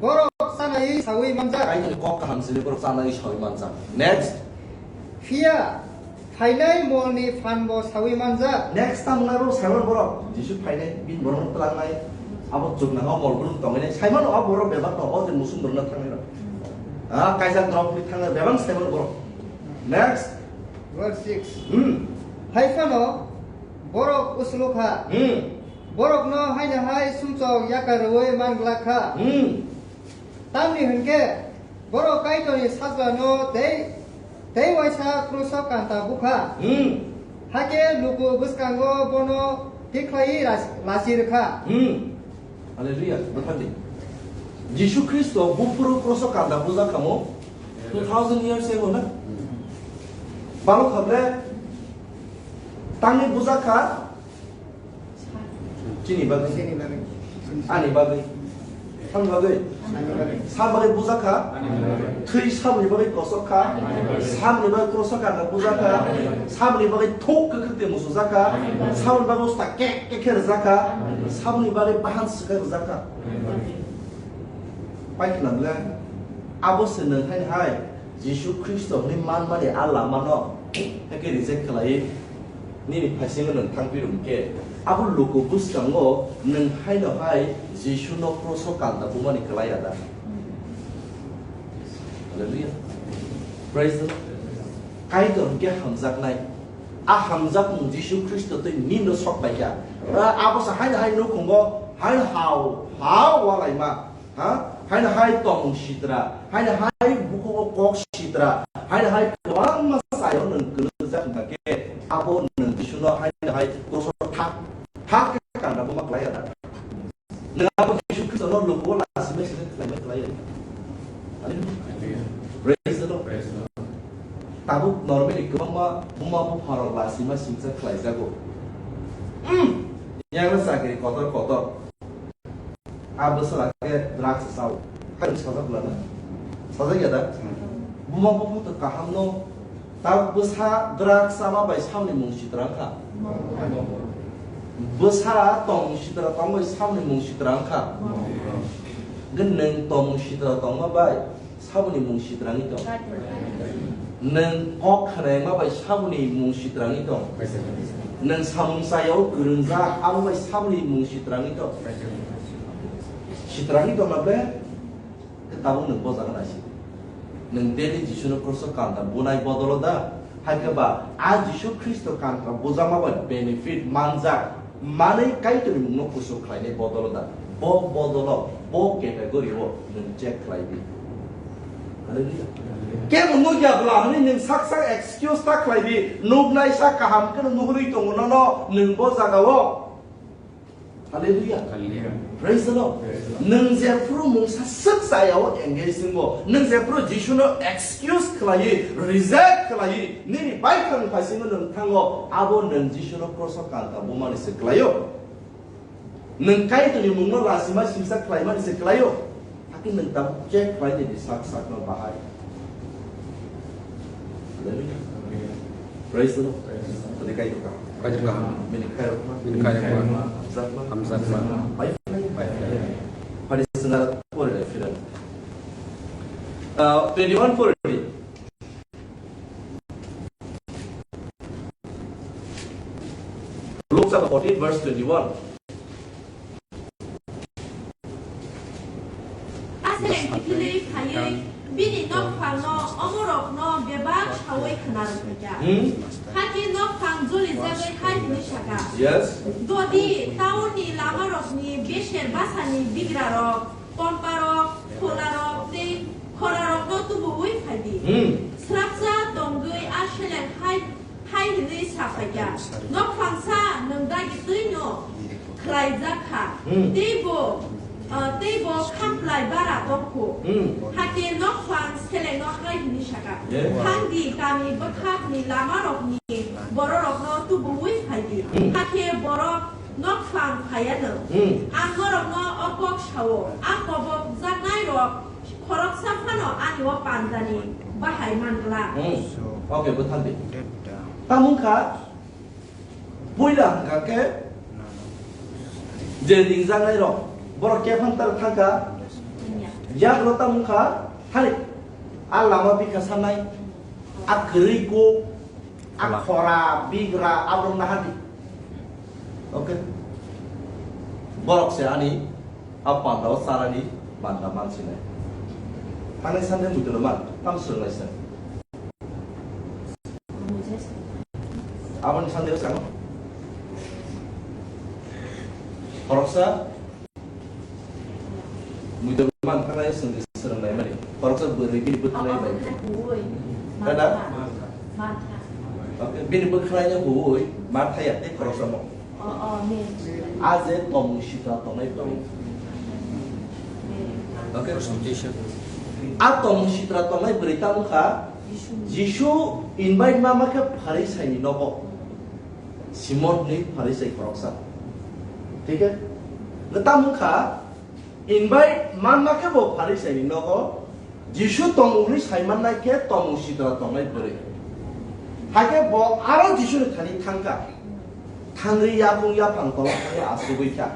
borok chanaiwi saui manjak. Kaitorni kok kaham se hwnwi borok chanaiwi saui manjak. Next. Phiya phainai molni phanbo saui manjak. Next tamo nai borok saiman borok. Jisu phainai, bini borokno twlangnai. Abo chuknoha mol brum tongnai. Saimano abo borok bebak no, o je musung borokno thangnai rok. Ah, kaijak drop ni thangnai, bebak saiman borok. Next. Verse six. Hmm. Hai phano borok uslu kha. Hmm. Borokno haino hai sumsok yaka rwui man glak kha. Hmm. Tamni hwnkhe borok Kaitorni sajlano tei, tei waisa kruso kanta bukha. Hmm. Hakhe luku bwskango bono tikhlaiwi ras-, lachi rwkha. Hmm. Hallelujah. Bwthangdi. Jisu Khristo buphuru kruso kanta bujak kha mo two thousand years ago na? Balok kha ble tangwi bujak kha. Chini bagwi. Chini bagwi. Ani bagwi. Samni bagwi. Ani bagwi. Sa bagwi bujak kha. Ani bagwi. Thwi samni bagwi kosok kha. Ani bagwi. Samni bagwi kosok kha bujak kha. Samni bagwi thok kwkhwrwi tei musujak kha. Ani bagwi. Samni bagwi usta kek kek khe rwjak kha. Ani bagwi. Samni bagwi bahan swkang rwjak kha. Ani bagwi. Pai khna bwle. Abo se nwng hai hai Jisu Khristo hwnwi manmani a lamano hakhe reject khlai nini phaisingo nwng thangpi rwng khe, abo luku bwskango nwng haino hai Jisuno kroso kanta bumani kwlai ya da? Hallelujah. Praise the Lord. Kaitor hwnkhe hamjaknai. A hamjakmung Jisu Khristo tei nino sok bai kha. Abo sa haino hai nukhungo hai hao hao walaima. Ha? Haino hai tongmung sitra, haino hai bukugo kok sitra, haino hai kwbangma sayo nwng kwrwngjak wngkha khe, abo nwng Jisuno haino hai koso thak, thak khe kanda buma klai ya da? Nwng abo Jisu Khristono lukugo lasimai simi khlaimai klai ya. Hallelujah. Praise the Lord. Praise the Lord. Tabuk normally kwbangma buma bupharok lasimai simsa khlaijago. Hmm. Yang chakri kotor kotor. A bwsala khe drugs sao. Hai sajak lana. Sajak ya da? Buma bupha to kaham no. Ta bwsa drugs sama bai samni mung sitra kha. Bwsa tong sitra tong bai samni mung sitra kha. Gwnang tong sitra tongma bai saboni mung sitrangwi tong. Nwng kok khnaima bai saboni mung sitrangwi tong. Nwng samung chayao kwrwngjak abo bai saboni mung sitrangwi tong. Sitrangwi tong na ble? Khe tabuk nwng bojakna nai si. Nwng daily Jisuno kroso kanta bunai bodolo da? Hai khe ba a Jisu Khristo kanta bujama bai benefit manjak. Manwi Kaitorni mungno kuchuk khlainai bodolo da? Bo bodolo, bo category o nwng check khlai di. Hallelujah. Kebo nukya bwla hwnwi nwng sak sak excuse ta khlai di, nuknai sa kaham kheno nuhurwi tongo nono nwng bo jagao. Hallelujah. Hallelujah. Praise the Lord. Praise the Lord. Nwng jephru mungsa swk chayao engage wngbo, nwng jephru Jisuno excuse khlaiwi, reject khlaiwi, nini baithang phaisingo nwng thango, abo nwng Jisuno kroso kanta bumani se khlaio. Nwng Kaitorni mungno lasima simsa khlaimani se khlaio. Hakhe nwng tabuk check khlai di sak sakno bahai. Hallelujah. Praise the Lord. Tadi Kaitor kaham. Kaitor kaham. Bini khairokma. Bini khairokma. Hamjakma. Hamjakma. Bai. Bai. Phari sengara pore le firan. Uh, twenty-one pore. Luke chapter fourteen, verse twenty-one. A seleng kiphilwi phaiwi bini nokphangno omorokno bebak saui khna rwkha. Hmm? Hakhe nokphang jolijagwi hai hwnwi sakha, Yes. Dodi taunni lamarokni beser basani bigrarok, komparok, pholarok tei khorarokno tubuwi phai di. Hmm. Srapsa tongwi a seleng hai Hai hwnwi sa phaikha, "Nokphangsa, nwng dagi twino khlaijak kha, Hmm. teibo, ah, teibo khamplai bara tongkhu." Hmm. Hakhe nokphang selengno hai hwnwi sakha, Yes. "Thang di, kami bwkhakni lamarokni bororokno tubuwi phai di." Hmm. Hakhe borok nokphang phaiya nwng. Hmm. Ang norokno o kok sao, a kobokjaknairok khoroksa phano ani o pandani bahai man glak. Hmm. Okay, bwthang di. Tamo wngkha, puila hwnkha khe je ringjaknai rok, borok khe phantar thangkha, yakrok tamo wngkha, thani a lama bikha sanai, a kwrwi kuk, a khora, bigra, aborok nahadi. Okay. Borok se ani a panda o salani panda mansinai. Thangni Sunday muitu no man, tam swrwngnai se. Aboni Sunday o chang. Khoroksa muitu man thangna swrwng swrwng lai mani. Khoroksa bwrwi bini bwthanai bai. Kada? Okay, bini bwkhlai no huwi ma thaya tei khoroksa mo. A je tomung sitra tongnai bwrwi. Okay? A tomung sitra tongnai bwrwi tamo kha, Jisu invite ma ma khe Pharisai ni nogo. Simon ni Pharisai khoroksa. Thik hai? Tamo kha, invite man ma khe bo Pharisai ni nogo. Jisu tong hwnwi sai mannai khe tomung sitra tongnai bwrwi. Hakhe bo aro Jisuni thani thangkha. Thangwi yaphung yaphang tola thangwi achugwi kha.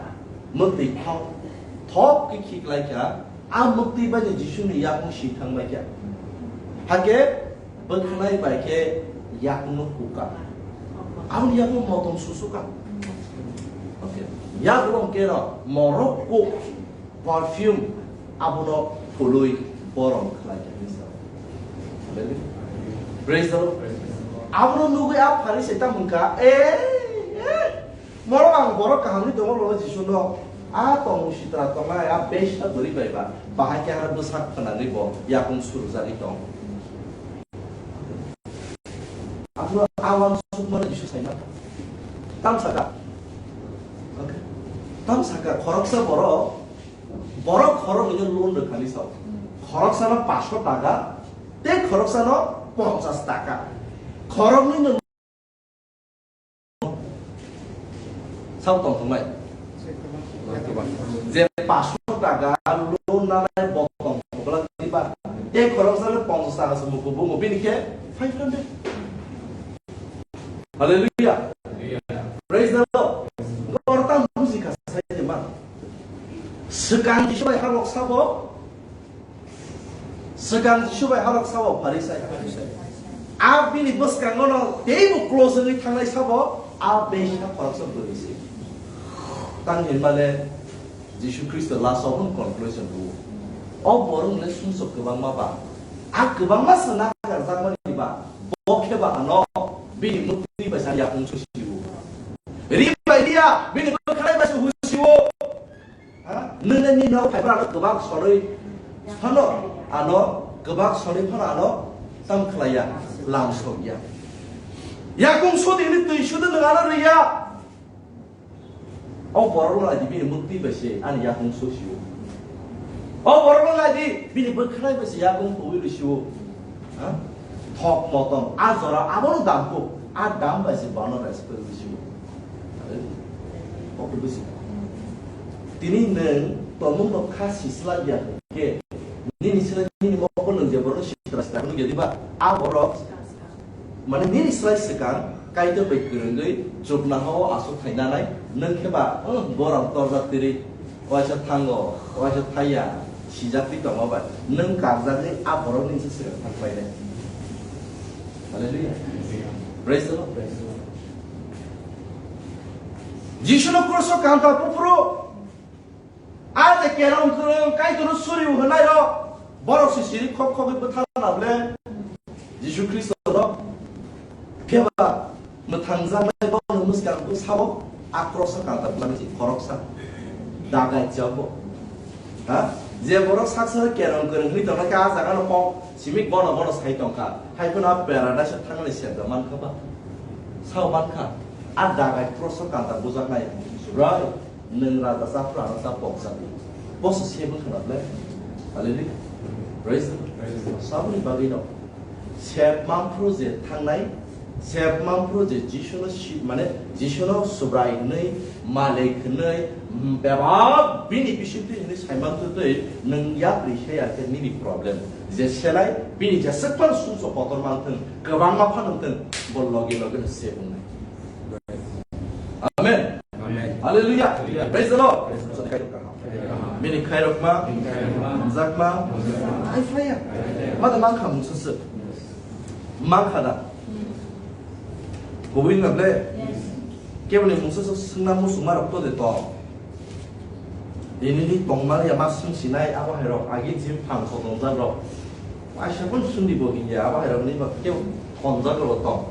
Mwtwi thok, thok khe khiklai kha. A mukti bai ni Jisu ni yakung si thang bai khe. Hakhe bwkhnai bai khe yakung no kuk kha. Aboni yakung motom susu kha. Okay. Yak rong khe no morok kuk perfume abono phului borom khlai kha hinwi sa. Hallelujah. Praise the Lord. Abono nugwi a Pharisai tamo wngkha, "Eh, eh, moro ang borok kahamni tongo, lo Jisu no. A tongmung sitra tongnai, a besa bwrwi bai ba, bahai khe aro bwsak khwnagwi bo yakung surujagwi tong." Abono a uansukmano Jisu saimano. Tam saka. Okay. Tam saka khoroksa borok, borok khoroknwino loan rwkhani sao. Khoroksano paanch sho taka, tei khoroksano ponchas taka. Khoroknwino Sao tong tongnai. Je paanch sho taka loan nanai bo tong thokla diba. Tei khoroksa le ponchas taka se mukubu mo bini khe five hundred. Hallelujah. Praise the Lord. Gorta buji kha sai de ma. Swkang Jisu bai habok sabo. Swkang Jisu bai halok sao Pharisai. A bini bwskango no teibo close wngwi thangnai sabo, a beisa khoroksa bwrwi se. Tang hinmale Jisu Khristo last o hwn conclusion rwo. O borok le sumsok kwbangma ba. A kwbangma se nakarjakmani ba. Bo khe ba ano bini mukti bai sa yakung susiwo. Ri bai dia bini bwkhanai bai se husiwo. Ha? Nwng le nini nok phaiphano ano kwbak sonwi phano ano kwbak sonwi phano ano tam khlaiya, lam sokya. Yakung sudi hwnwi twi sudu nwng ano rwya. O borok no naidi bini mukti bai se ani yakung sosio. O borok no naidi bini bwkhanai bai se yakung huwi rwsio. Ha? Thok motom, a jora abono dam kuk, a dam bai se bono bai se kwrwi sio. O kwrwi sio. Tini nwng tongmung no kha sisla ya khe, nini sila nini mokol nwng je borok sitra sitra nung ya diba, a borok, mane nini slai swkang Kaitor bai kwrwngwi chukna hao aswk khainanai, nwng khe ba, hmm, borom torjak tiri. Waisa thango, waisa thaiya, sijak twi tongma bai. Nwng karjaknai a borokni se swkang thang painai. Hallelujah. Praise the Lord. Jisuno kruso kanta buphuru. A je kerong kwrwng Kaitorno suri hwnai rok. Borok se siri khok khogwi bwtharna ble. Jisu Khristo no. Phiya ba mwthangjaknai bono mwskang bwsao a kroso kanta bwlani si khoroksa dagai chabo. Ha? Je borok saksa kerong kwrwng hwnwi tongkha khe a jaga no kok simi bono bono sai tongkha. Hai phano a paradise o thangmani serda mankha ba? Sao mankha? A dagai kroso kanta bujaknai Subrai. Nwng raja cha phrano cha pokjagwi. Boso se bwkhwna ble. Hallelujah. Praise the Lord. Praise the Lord. Saboni bagwi no. Sep mamphru je thangnai, sep mamphru je Jisuno si-, mane Jisuno Subrai hwnwi, Malik hwnwi, mm, bebak bini bisingtwi hwnwi saiman twtwi nwng yapri se ya khe nini problem. Je selai bini jeswk phano sumsok kotor manthwng, kwbangma phano wngthwng, bo logi logi no se wngnai. Amen. Amen. Hallelujah. Hallelujah. Praise the Lord. Praise the Lord. Bini khairokma, hamjakma, ai phaya. Ma da mankha mungsa se. Mankha da. Kubui na ble. Keboni mungsa se sungna musuma rok to de to. Ini ni tongmani ya ma sung sinai abo hai rok agi jim phang so tongjak rok. Aisa pun sundi bo hinya abo hai rok ni ba keu tongjak rok tong.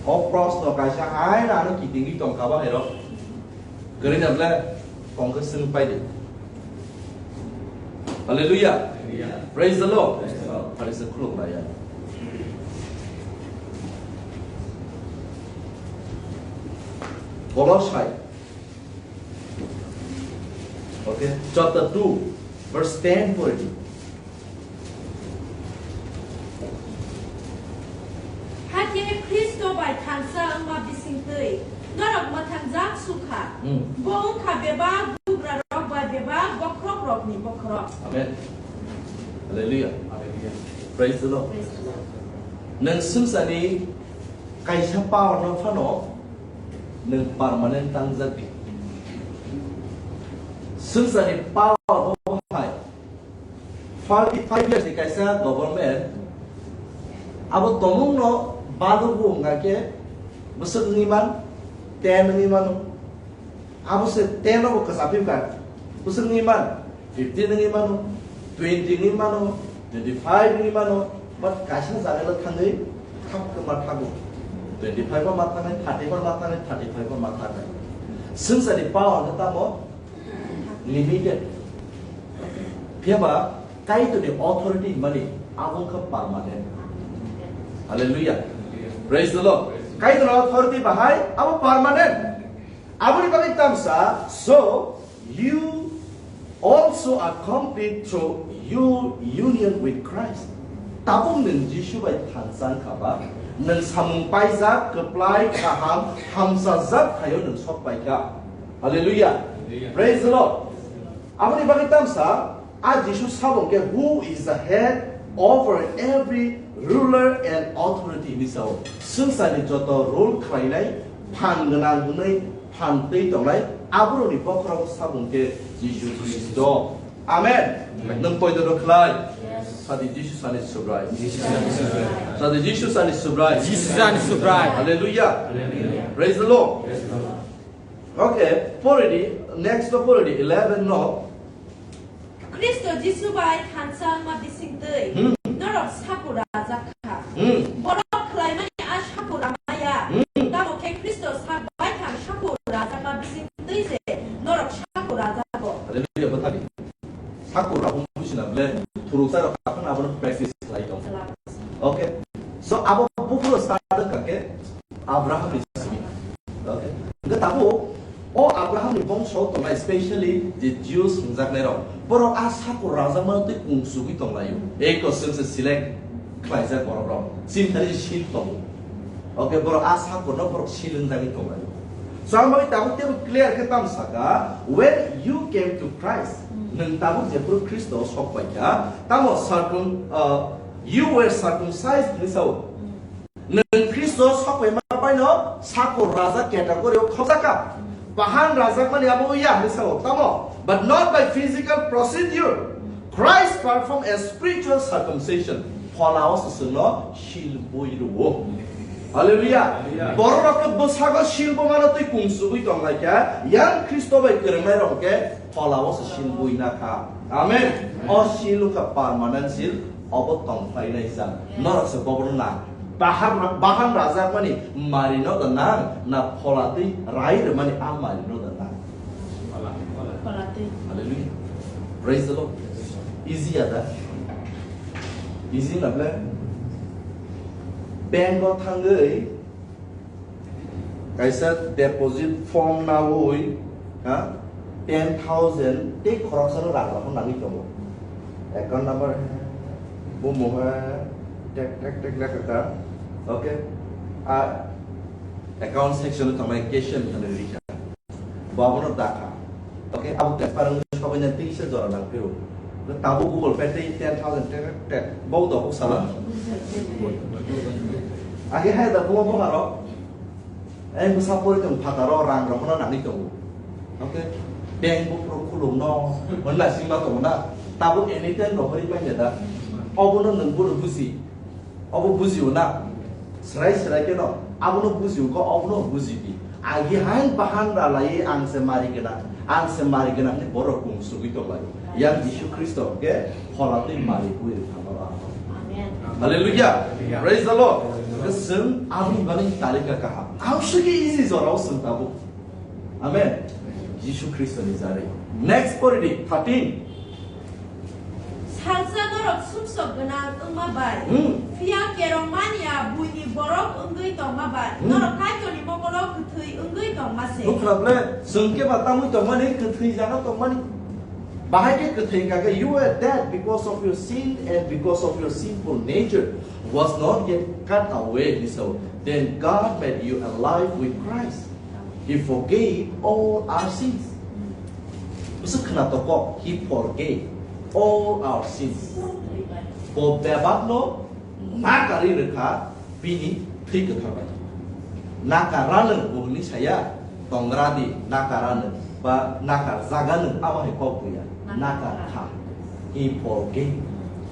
O prosno kaisa hai na ano kitingwi tong kha ba hai rok. Kwrwi na ble tong khe swng pai di. Hallelujah. Hallelujah. Praise the Lord. Praise the Lord. Hallelujah. Khulum raya. Kolosai. Okay, chapter two, verse ten pori di. Hakhe Khristo bai thansa wngma bisingtwi norok mwthangjak sukha. Hmm. Bo wngkha bebak bugrarok bai bebak bokhorokrokni bokhorok. Amen. Hallelujah. Hallelujah. Praise the Lord. Praise the Lord. Nwng swngcharni kaisa power no phano nwng permanent tangjak di. Swngcharni power bo hai thirty five years ni kaisa government, abo tomungno balugo wngkha khe bwswk wngwi man, ten wngwi mano. Abo se ten rogo kwchaphi wngkha, bwswk wngwi man, fifteen wngwi mano, twenty wngwi mano, twenty five wngwi mano, but kaisa jaga le thangwi thak ma thago. Twenty five ma thangnai, thirty ma thangnai, thirty five ma thangnai. Swngcharni power no tamo limited. Phiya ba Kaitorni authority mani abo wngkha permanent. Hallelujah. Praise the Lord. Kaitorni authority bahai abo permanent. Aboni bagwi tamsa, so you also are complete through your union with Christ. Tabuk nwng Jisu bai thansa wngkha ba, nwng samung paijak, kwplai, kaham, hamsajak thaio nwng sok paikha. Hallelujah. Hallelujah. Praise the Lord. Aboni bagwi tamsa, a Jisu sabo khe, "Who is the head over every ruler and authority?" hinwi sao. Swngcharni joto rule khlainai, phan gwnang hwnwi phan twi tongnai, aborokni bokhorok sabo khe Jisu Khristo. Amen. Amen. Nwng poito rw khlai. Yes. Sadi Jisu sani Subrai. Jisu sani Subrai. Sadi Jisu sani Subrai. Jisu sani Subrai. Hallelujah. Hallelujah. Praise the Lord. Praise the Lord. Okay, poridi, next to poridi, eleven no. Kristo Jisu bai thansa wngma bising twi Hmm. norok saku rajak kha. Hmm. Borok khlaimani a saku ramaya. Hmm. Tamo khe Kristo sak baithang saku rajakma bising twi se norok saku rajago. Hallelujah, bwthani. Saku rabo buji na ble, thuruksa rok akhon abono practice khlai tong. Khlai. Okay. So abo buphuru start kha khe Abraham ni simi. Okay. Hwnkhe tabuk o Abraham ni bongso tongnai, especially the Jews hwnjaknai rok, borok a sakur rajakmano twi kungsugwi tonglaio. Eko swngse select khlaijak borok rok. Chini thani sil tongo. Okay, borok a sakurno borok sil wngjagwi tonglaio. So ang bai tabuk tebo clear khe tamo saka, when you came to Christ, nwng tabuk jephuru Khristo sok paikha, tamo circum, uh, you were circumcised hinwi sao. Nwng Khristo sokpaima baino sakur raja category o khobjakha. Bahan rajakmani abo ya hinwi sao, tamo? But not by physical procedure. Christ performed a spiritual circumcision. Pholao se chwngno sil bui rwo. Hallelujah. Hallelujah. Borok rok khe bwsago sil bo mano twi kungsugwi tonglaikha. Yang Khristo bai kwrwngnai rok khe pholao se sil bui na kha. Amen. O sil wngkha permanent sil, obo tong phainai jang. Norok se bobo na. Bahan, bahan rajakmani mari no da nang, na phola twi rai rwmani a mari no da nang. Phola twi. Hallelujah. Praise the Lord. Easy ya da? Easy na ble? Bank o thangwi kaisa deposit form nawi, ha, ten thousand tei khoroksa no rang rok nangwi tongo. Account number bo moha tek tek tek lekha kha. Okay. A account section o tongnai cashier ni thani rikha. Bo abono dakha. Okay, abo paper wngwi sobaina tisa jora nang phiro. Tabo Google Pay tei ten thousand tek tek bo do sala. Age hai da bo bo haro. Ai bwsa pori tong phataro rang rok no nangwi tongo. Okay, bank bo pro khulum no. Hwnla sima tongo na. Tabo anytime rohori pai da. Obono nwng bono buji. Obo bujio na? Srai srai keno, abono bujio kho, obono bujibi. Agi hai bahan ralai ang se mari gwnang, ang se mari gwnang ni borok kung sugwi tong lai. Yang Jisu Khristo ke phola twi mari bui rwkha norok. Amen. Hallelujah. Hallelujah. Praise the Lord. Ke seng aboni bani talika kaham. Ang sugi easy jorao seng tabuk. Amen. Jisu Khristo ni jari. Next pori di, thirteen. Salsa norok sumsok gwnang wngma bai. Hmm. Phiya kerong mania buini borok wngwi tongma bai. Hmm. Norok Kaitorni mokolo kwthwi wngwi tongma se. Nukha ble, chwng khe ba tamwi tongmani, kwthwi jaga tongmani. Bahai khe kwthwi hwnkha khe, you were dead because of your sin and because of your sinful nature was not yet cut away, hinwi sao. Then God made you alive with Christ. He forgave all our sins. Bwswk khwnatok kok, He forgave all our sins. Bo bebakno nakarwi rwkha bini thwi kwthar bai. Nakar rano bo hwnwi saya, tongra di, nakar rano ba nakar jaga no abo hai kok buya. Nakar kha. He forgave.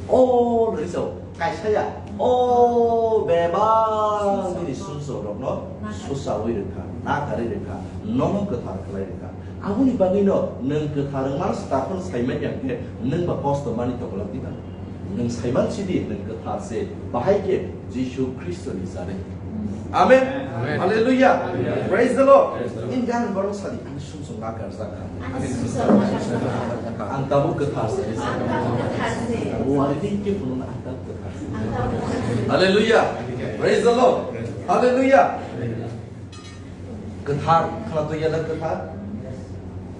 O risa, kaisa ya, o bebak nini sumsok rokno susawi rwkha, nakarwi rwkha, nono kwthar khlai rwkha. Aboni bagwino nwng kwthar wngmano swkang phano saiman ya khe nwng ba kosto mani tongla diba? Nwng saiman sidi nwng kwthar se, bahai khe Jisu Khristoni jare. Amen. Amen. Hallelujah. Hallelujah. Praise the Lord. Praise the Lord. In gan borok sadi, ang sumsok nakarjak kha. Ang tabuk kwthar se. Wari din ke puno ang tabuk kwthar se. Hallelujah. Praise the Lord. Hallelujah. Kwthar, khna to yada kwthar.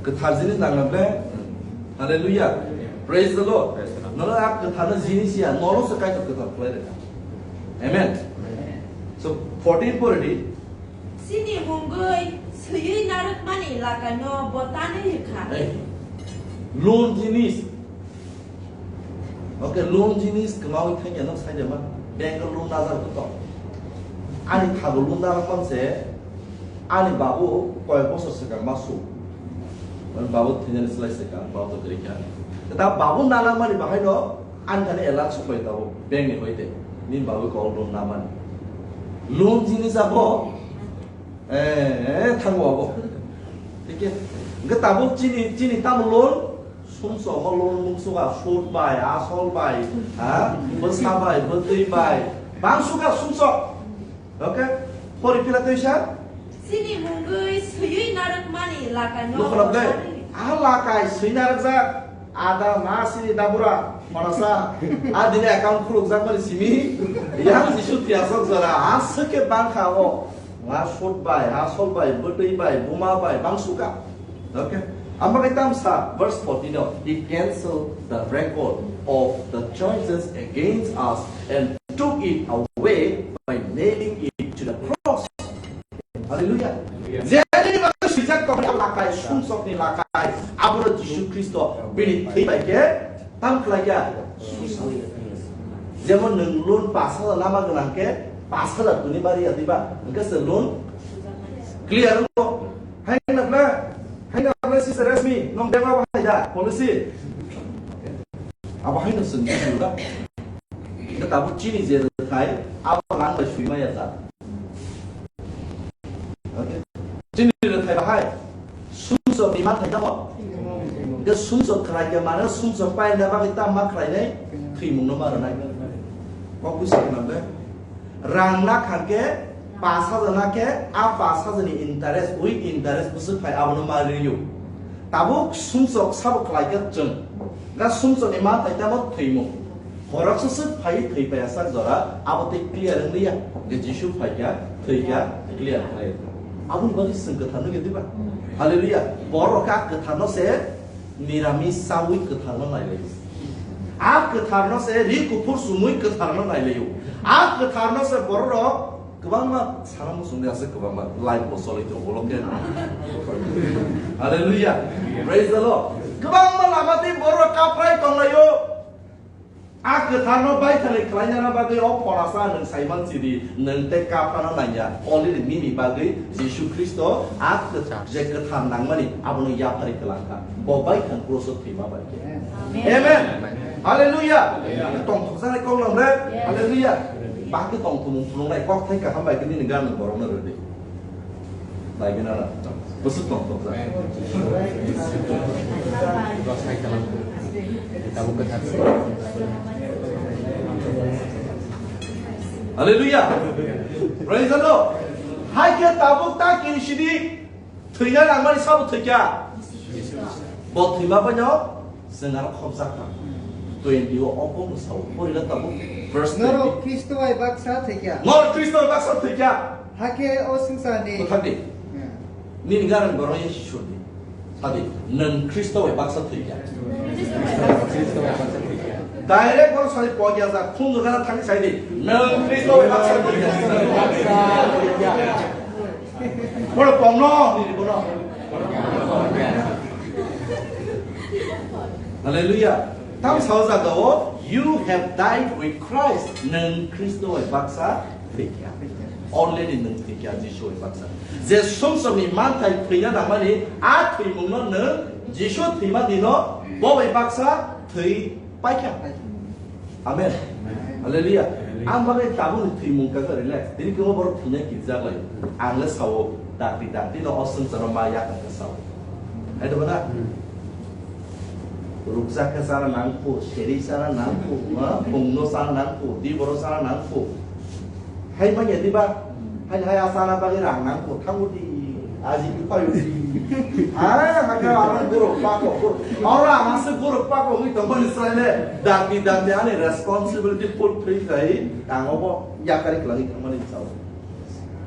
Kwthar jinis nang nang be. Hallelujah. Praise the Lord. Nono a kwthar no jinis ya, nono se Kaitor kwthar khlai rwkha. Amen. So fourteen pore di. Chini mungwi swiwi narwkmani lakaino bo tanwi rwkha. Hey. Loan jinis. Okay, loan jinis kwmawi thangya no saida ma. Bank o loan najar to. Ani thago loan najar man se, ani babu koi bosor swkang ma su. Ani babu thangya ni slai swkang, babu to kwrwi kha. Ta babu nana mani bahai no, ani thani elat supai tabo, bank ni hoite. Ni babu ko loan na mani. Loan jinis abo, eh, eh, thango abo. Thik khe, hwnkhe tabuk chini, chini tamo loan, sumsok ma loan mungsuka, sud bai, asol bai, ha, bwsa bai, bwtwi bai, bangsuka sumsok. Okay? Pori phila twi sa? Chini mungwi swiwi narwkmani lakaino nukho na ble? Bo tanwi. A lakai swi narwkjak. Ada ma sini dabura, khorasa. A dini account khulukjak mani simi. Yang Jisu tiyasok jora, a swke bangkha o. Nga sud bai, asol bai, bwtwi bai, buma bai, bangsuka. Okay? Ambakai tamsa, verse fourteen o, "He canceled the record of the charges against us and took it away by nailing it to the cross." Hallelujah. Jeni bagwi swijak tongmani lakai, sumsokni lakai, abono Jisu Khristo bini thwi bai khe tam khlai kha. Jemon nwng loan pash hajar lama gwnang khe pash hajar tuni bari ya diba? Hwnkhe se loan clear wngkha. Hai na bla, hai na bla si se resmi, nong bema bahai da, policy. Abo hai no swng da. Tabuk chini je rwthai, abo lang bai swi maya ta. Okay. Chini rwthai bahai, sumsok ni ma thai tamo. Ke sumsok khlai ke mano, sumsok pai na bagwi tam ma khlai nai, thwimung no ma rwnai. Kok bisa khna be? Rang na khan ke pash hajar na khe, a pash hajar ni interest, with interest bwswk phai abono ma riyo. Tabuk sumsok sabo khlai khe chwng. Ga sumsok ni ma thai tamo thwimung. Khoroksa swk phai thwi paiya sak jora, abo tei clear wng liya. Ge Jisu phai kha, thwi kha, clear khlai. Aboni bagwi chwng kwthar nugwi diba? Hallelujah. Borok kha kwthar no se niramis chawi kwthar no nai lai. A kwthar no se ri kuphur sumui kwthar no nai lai. A kwthar no se borok rok kwbangma sana muchungni aswk kwbangma life bo choli tongo, ulo khe. Hallelujah. Praise the Lord. Kwbangma lama tei borok kaprai tonglaio. A kwtharno baithali khlainani bagwi o phorasa nwng saiman sidi, nwng tei kaprana nangya. Only nini bagwi Jisu Khristo a kwthar, je kwthar nangmani abono yaphari kwlangkha. Bo baithang kroso thwima bai khe. Amen. Amen. Hallelujah. Tongthokjaknai kok lamre. Yes. Hallelujah. Bakhe tongthokmung phunuknai kok thai kaham bai khe nini gana borokno rwdi. Bai gana ra. Bwswk tongthokjak. Hallelujah. Praise the Lord. Hai khe tabuk ta kirisidi. Thwina nangmani sabo thwikha. Bo thwima bai no chwng aro khopjak kha. Twenty o obo no sao. Pori na tabuk verse Norok twenty. Khristo bai baksa thwikha. Norok Khristo bai baksa thwikha. Hakhe o swngcharni. Bwthar di. Hmm. Nini gana ni borok ye sisur di. Sadi, nwng Khristo bai baksa thwikha. Direct borok sadi pogya jak, khum jora thani sai di. Nwng Khristo bai baksa thwikha. Bono pongno, nini bono. Hallelujah. Tam sao jaga o, "You have died with Christ." Nwng Khristo bai baksa thwikha. Already nwng thwikha, Jisu bai baksa. Je sumsokni manthai thwina nangmani, a thwimungno nwng Jisu thwima dino, bo bai baksa thwi paikha. Amen. Hallelujah. Ang bagwi tabukni thwimung kaka relax. Tini kwma borok thwinai kirjak lai. Ang le sao, dakti dakti no o swngcharo ma yak ang sao. Hai to bana? Rukjak khe chana nang phu, seri chana nang phu, ha? Bungno chana nang phu, di boro chana nang phu. Hai manya di ba? Hai hai asana bagwi rang nang phu, thangu di. Aji ki payu di. Ha, ha ka ara guru pako, guru. Ora hase guru pako wi to mani srane. Dakti dakti ani responsibility full free khai. Ang obo yakari khlai thangmani sao.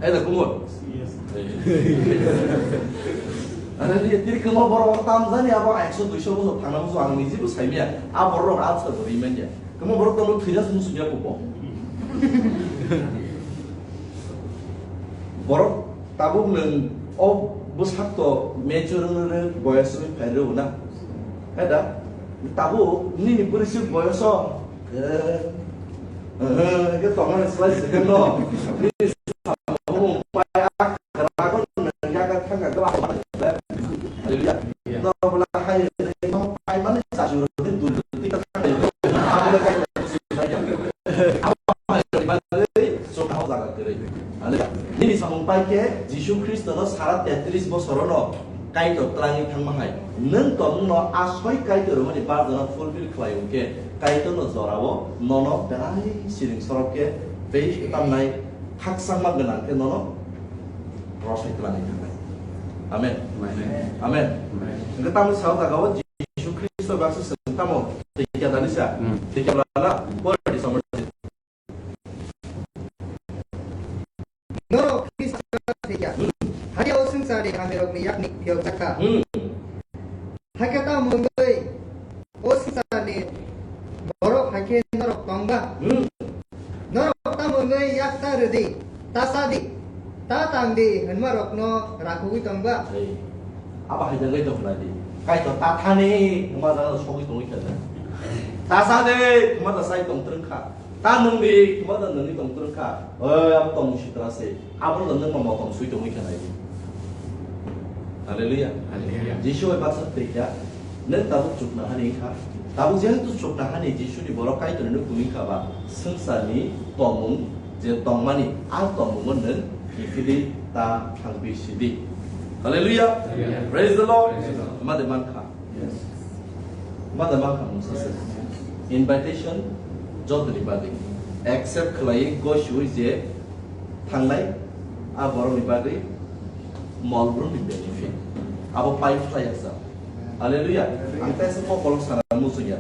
Hai da kumur. Yes. Ani ni tiri kwma borok tam jani abo ekso duiso bosor thangna musu ang niji bo saimya. A borok rok absa bo rimanya. Kwma borok tamo thwina sung sungya kupo. Borok tabuk nwng o bwsak to mature wngwi boyos wngwi phairw na. Hai da? Tabuk nini bwrwi suk boyoso. Eh, eh, ke tongmani slai se no. Ni samung pai ak ragon nang yaga thangka gwa. Hallelujah. No bla hai no pai mani sa juro ni dul dul ti ka thangka. Abo le kai. Abo hai mani so ka ho jaga kere. Hallelujah. Nini samung pai khe Jisu Khristo no sara tetris bosor no Kaitor twlangwi thangma hai. Nwng tongmungno a soi Kaitor rwmani barjano fulfill khlai hwn khe Kaitorno jorao nono belai siring sorok khe tei tamnai khakchangma gwnang khe nono rosai twlangwi thangnai. Amen. Amen. Amen. Amen. Hwnkhe tamo sao jagao Jisu Khristo baksa swng tamo tei kya dani sa? Hmm. Tei kya lana? Pore di samar. Norok Khristo thwikha. Hakhe o swngcharni kamirokni yakni phiyokjakha. Hmm. Hakhe tamo wngwi o swngcharni borok hakhe norok tongba? Hmm. Norok tamo wngwi yak ta rwdi, ta chadi, ta tangdi hwnmarokno rakhugwi tongba? Hey. Abo hai jagwi tong khlai di. Kaitor ta thani hwnma jaga sogwi tongwi kha. Ta chadi hwnma ta chai tong twrwng kha. Ta nwng di, tuma ta nwngwi tong twrwng kha. Oi, abo tong sitra se. Abo no nwng ma motom sui tongwi kha nai. Hallelujah. Hallelujah. Jisu bai baksa tei kha. Nwng tabuk chukna hani kha. Tabuk jehetu chukna hani Jisuni borok Kaitorni no kwrwi kha ba, swngcharni tongmung je tongmani, a tongmungo nwng kiphilwi ta thangwi sidi. Hallelujah. Hallelujah. Praise the Lord. Praise the Lord. Made man kha. Yes. Mada ma kha mungsa se. Invitation jotoni bagwi. Accept khlai gosiwi je thangnai a borokni bagwi mol brumni benefit. Abo pai phlai ya sa. Hallelujah. Ang tesa kok kolok sana muchungya.